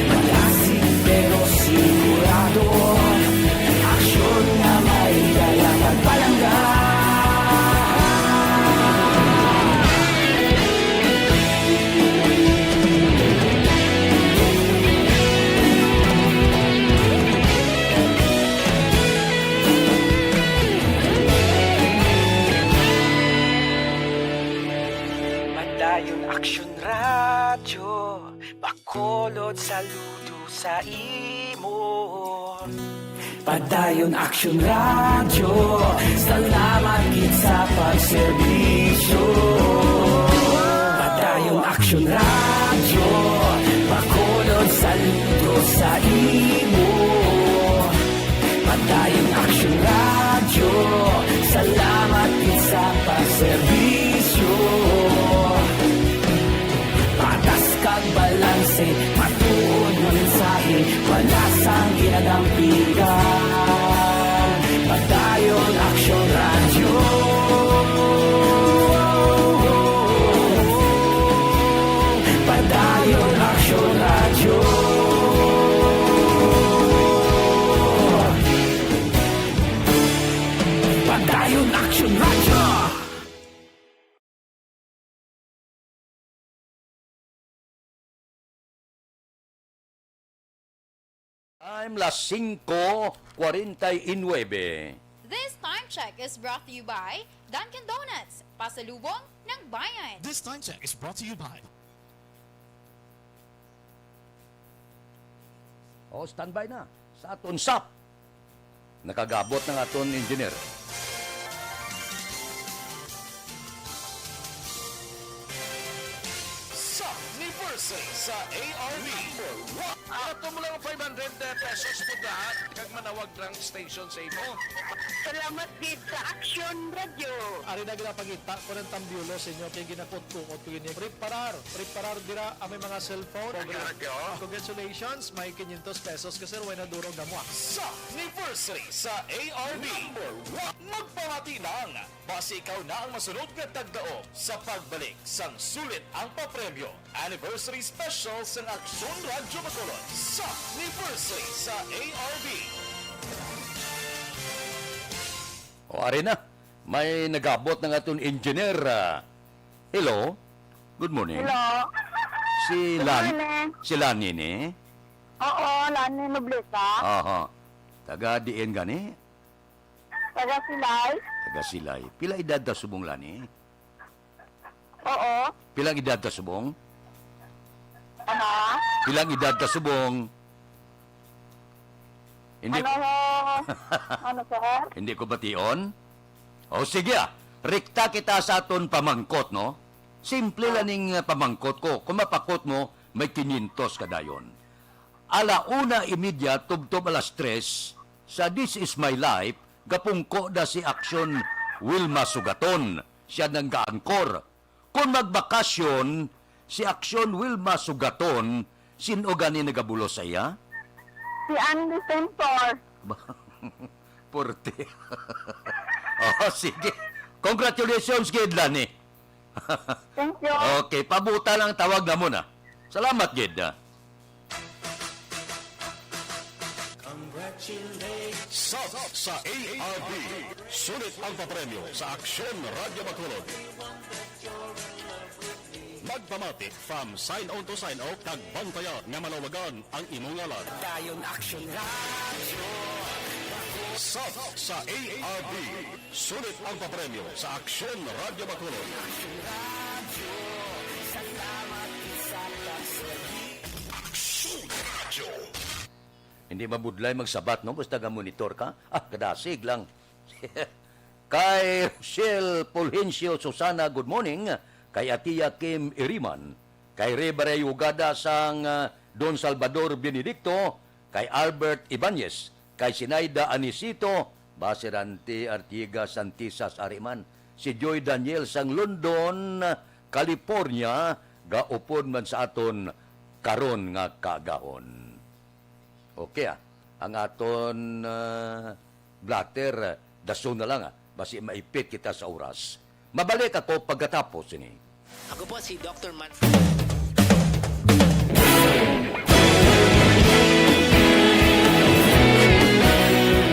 Malasig pero sigurado, aksyon nga may dala pagpalangga. Padayon Aksyon Radyo, Bacolod saludo sa imo. Padayon Aksyon Radyo, salamat gid sa pagserbisyo. Padayon Aksyon Radyo, Bacolod saludo sa imo. Padayon Aksyon Radyo, salamat gid sa pagserbisyo. Patas kag balanse, matuod nga mensahe, wala sang ginadampigan. Padayon Aksyon Radyo. Padayon Aksyon Radyo. Padayon Aksyon Radyo. Time, las singko kwarenta y nuebe. This time check is brought to you by Dunkin' Donuts, pasalubong ng bayan. This time check is brought to you by O, standby na sa aton sap. Nakagabot na ang aton engineer. Sap Anniversary sa A R B. Ato mo lang five hundred pesos mo daan, kag manawag lang station sa imo. Salamat gid sa Aksyon Radyo. Ari na ginapangita ko ng tambyulo sa inyo, kay ginakot-kuot ko ini. Preparar, preparar dira ang may mga cellphone. Congratulations, may quinientos pesos ka, sir, way na duro gamwa. Sap Anniversary sa A R B. Number one. Magpamati lang, basi ikaw na ang masunod nga tagdaog sa pagbalik sang sulit ang papremyo. Anniversary Special sang Aksyon Radyo Bacolod. Sap Anniversary sa A R B. O, ari na. May nagabot ng aton engineer, ah. Hello. Good morning. Hello. Si Good Lan-, morning. Si Lani ni? Oo, Lani Nobleza. Aha. Taga diin gani? Taga Silay. Taga Silay. Pila edad ta subong, Lani? Oo. Pilang edad ka subong? Ano? Pilang edad ka subong? Hindi Ano, ano, sir? Hindi ko bation? O, sige, ah. Rekta kita sa aton pamangkot, no? Simple Ah. lang ning, ah, pamangkot ko. Kung mapakot mo, may quinientos ka dayon. Ala una y media, tubtob alas tres, sa This Is My Life, gapungko na si Aksyon Wilma Sugaton. Siya nang ga-anchor. Kon magbakasyon si Aksyon Wilma Sugaton, sin-o gani nagabulos sa iya? Si Andy Senfor. Porte. Oh, sige. Congratulations, gid, Lani. Thank you. Okay, pabuta lang tawag na muna. Salamat, gid. Congratulations. Sap sa A R B. Sulit ang papremyo sa Aksyon Radyo Bacolod. Magpamati from sign on to sign off kag bantayan nga malawagan ang imong ngalan. Dayon Aksyon Radyo. Sub sa A R D. Sulit ang papremyo sa Aksyon Radyo Bacolod. Aksyon Radyo. Hindi mabudlay magsabat, no? Basta ga-monitor ka. Ah, kadasig lang. Kay Rochelle Fulgencio Susana, good morning. Kay Atia Kim Iriman. Kay Rey Barayugada sang, ah, Don Salvador Benedicto. Kay Albert Ibanez. Kay Sinaida Anisito. Basirante Artigas Santisas Ariman. Si Joy Daniel sang London, California. Gaupod man sa aton karon nga kaagahon. Okay, ah. Ang aton, ah, blotter, ah, dason na lang, ah. Basi maipit kita sa oras. Mabalik ako pagkatapos ini. Ako po si Doctor Manfred.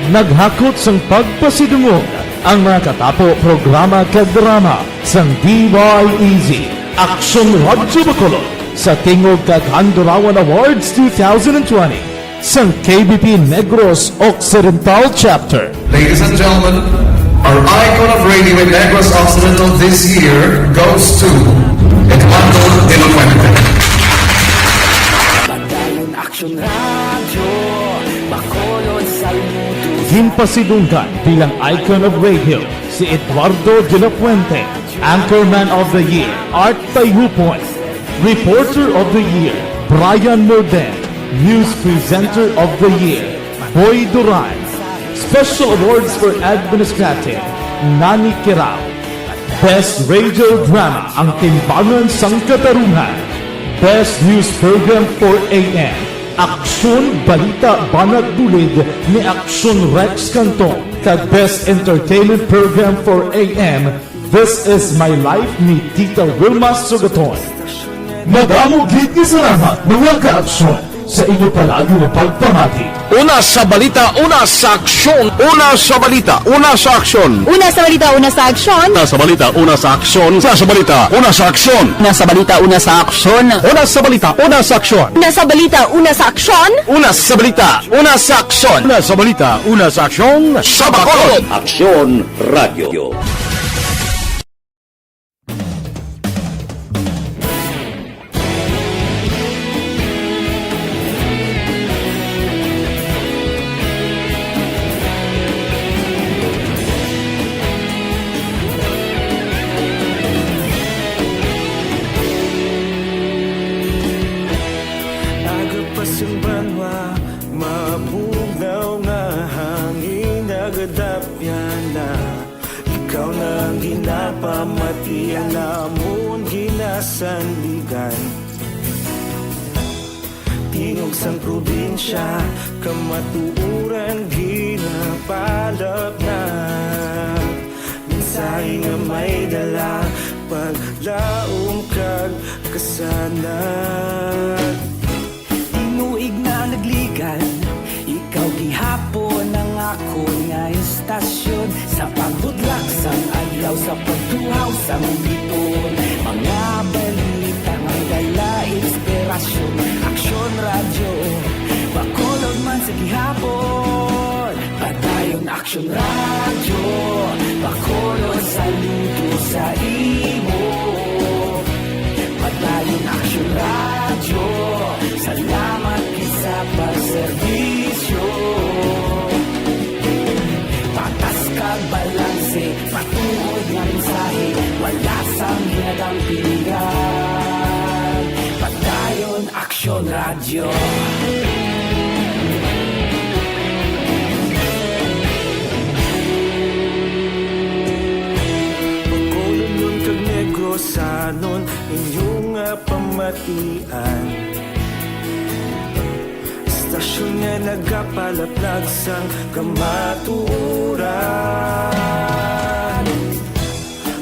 Naghakot sang pagpasidungog ang mga katapo programa kag drama sang D Y E Z, Aksyon Radyo Bacolod, sa Tingog kag Handurawan Awards two thousand twenty sang K B P Negros Occidental Chapter. Ladies and gentlemen, our icon of radio in Negros Occidental this year goes to Eduardo de la Fuente. Padayon Aksyon Radyo, Bacolod, saludo. Ginpasidunggan bilang icon of radio si Eduardo de la Fuente, Anchorman of the Year, Art Tayupon, Reporter of the Year, Brian Morden, News Presenter of the Year, Boy Duran, Special Awards for Administrative, Nani Kirao, Best Radio Drama, Ang Timbangan sang Katarungan, Best News Program for A M, Aksyon Balita Banat Bulid ni Aksyon Rex Cantong, kag Best Entertainment Program for A M, This Is My Life ni Tita Wilma Sugaton. Madamo gid nga salamat, mga kaaksyon, sa inyo palagi nga pagpamati. Una sa balita, una sa aksyon. Una sa balita, una sa aksyon. Una sa balita, una sa aksyon. Una sa balita, una sa aksyon. Una sa balita, una sa aksyon. Una sa balita, una sa aksyon. Una sa balita, una sa aksyon. Una sa balita, una sa aksyon. Una sa balita, una sa aksyon. Una sa balita, una sa aksyon. Sa Bacolod. Aksyon Radyo. Agapas ang banwa, mabugnaw nga hangin, nagadapyan na. Ikaw na ang ginapamati, ang amon ginasandigan. Tingog sang probinsya, kamatuoran ginapalapnag. Mensahe nga may dala, paglaom kag kasanag. Tinuig na nagligan, ikaw gihapon ang akon nga istasyon. Sa pagbudlak sang adlaw, sa pagtuhaw sang biton, mga balita nga dala inspirasyon. Aksyon Radyo, Bacolod man sa gihapon. Padayon Aksyon Radyo, Bacolod, saludo sa imo. Padayon Aksyon Radyo, salamat gid sa pagserbisyo. Patas kag balanse, matuod nga mensahe, wala sang ginadampingan. Padayon Aksyon Radyo. Bacolodnon kag Negrosanon, inyo nga pamatian. Istasyon nga nagapalaplag sang kamatuoran.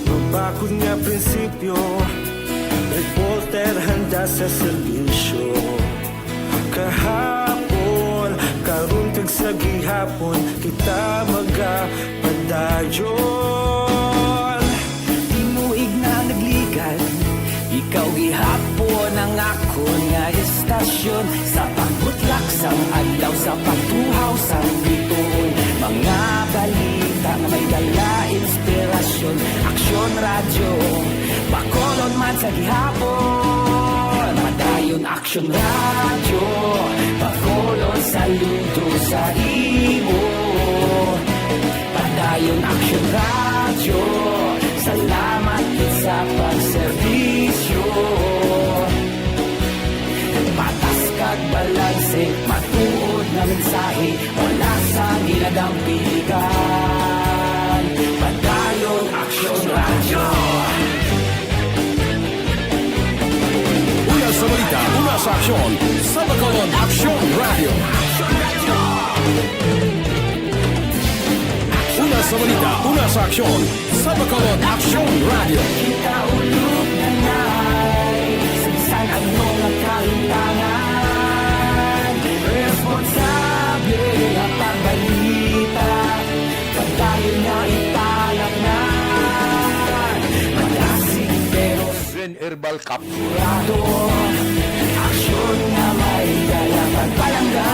Mabakod nga prinsipyo, reporter handa sa serbisyo. Kahapon, karon kag sa gihapon, kita magapadayag. Radyo, tinuig na nagligad. Ikaw gihapon ang akon nga estasyon. Sa pagbutlak sang adlaw, sa pagtuhaw sang bituon, mga balita nga may dala inspirasyon. Aksyon Radyo, Bacolod man sa gihapon. Padayon Aksyon Radyo, Bacolod saludo sa imo. Padayon Aksyon Radyo, salamat gid sa pagserbisyo. Patas kag balanse, matuod nga mensahe, wala sang ginadampigan. Padayon Aksyon Radyo. Una sa balita, una sa aksyon, sa Bacolod Aksyon Radyo. Una sa balita, una sa aksyon, sa Bacolod Aksyon Radyo. Kita ulog na nai, sa bisan ano nga kahintangan, responsable nga pagbalita, padayon nga ipalatnan, madasig pero Green Herbal Capsule. Sigurado, aksyon nga may dala pagpalangga.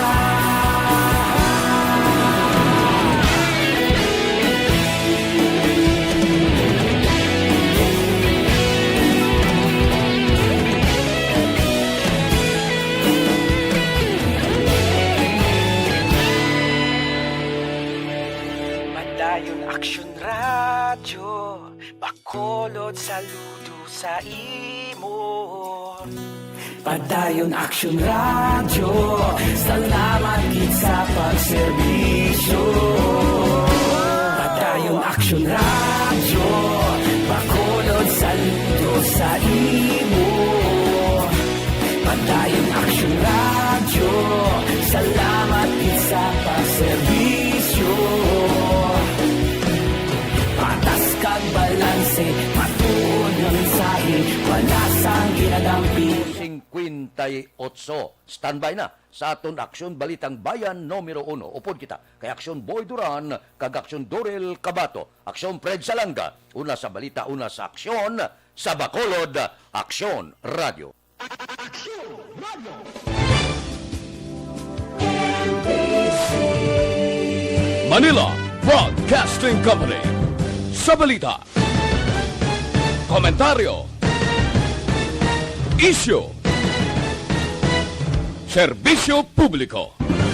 Padayon Aksyon Radyo, Bacolod saludo sa imo. Padayon Aksyon Radyo, salamat gid sa pagserbisyo. Padayon Aksyon Radyo, Bacolod saludo sa imo. Padayon Aksyon Radyo, salamat gid sa pagserbisyo. Patas kag balanse, matuod nga mensahe, wala sang ginadampi. Singkwenta y otso. Standby na sa aton Aksyon Balitang Bayan numero uno. Upod kita kay Aksyon Boy Duran kag Aksyon Dorel Cabato. Aksyon Fred Salanga, una sa balita, una sa aksyon, sa Bacolod, Aksyon Radyo. Aksyon Radyo. Manila Broadcasting Company. Sa balita, komentaryo, isyu, serbisyo publiko.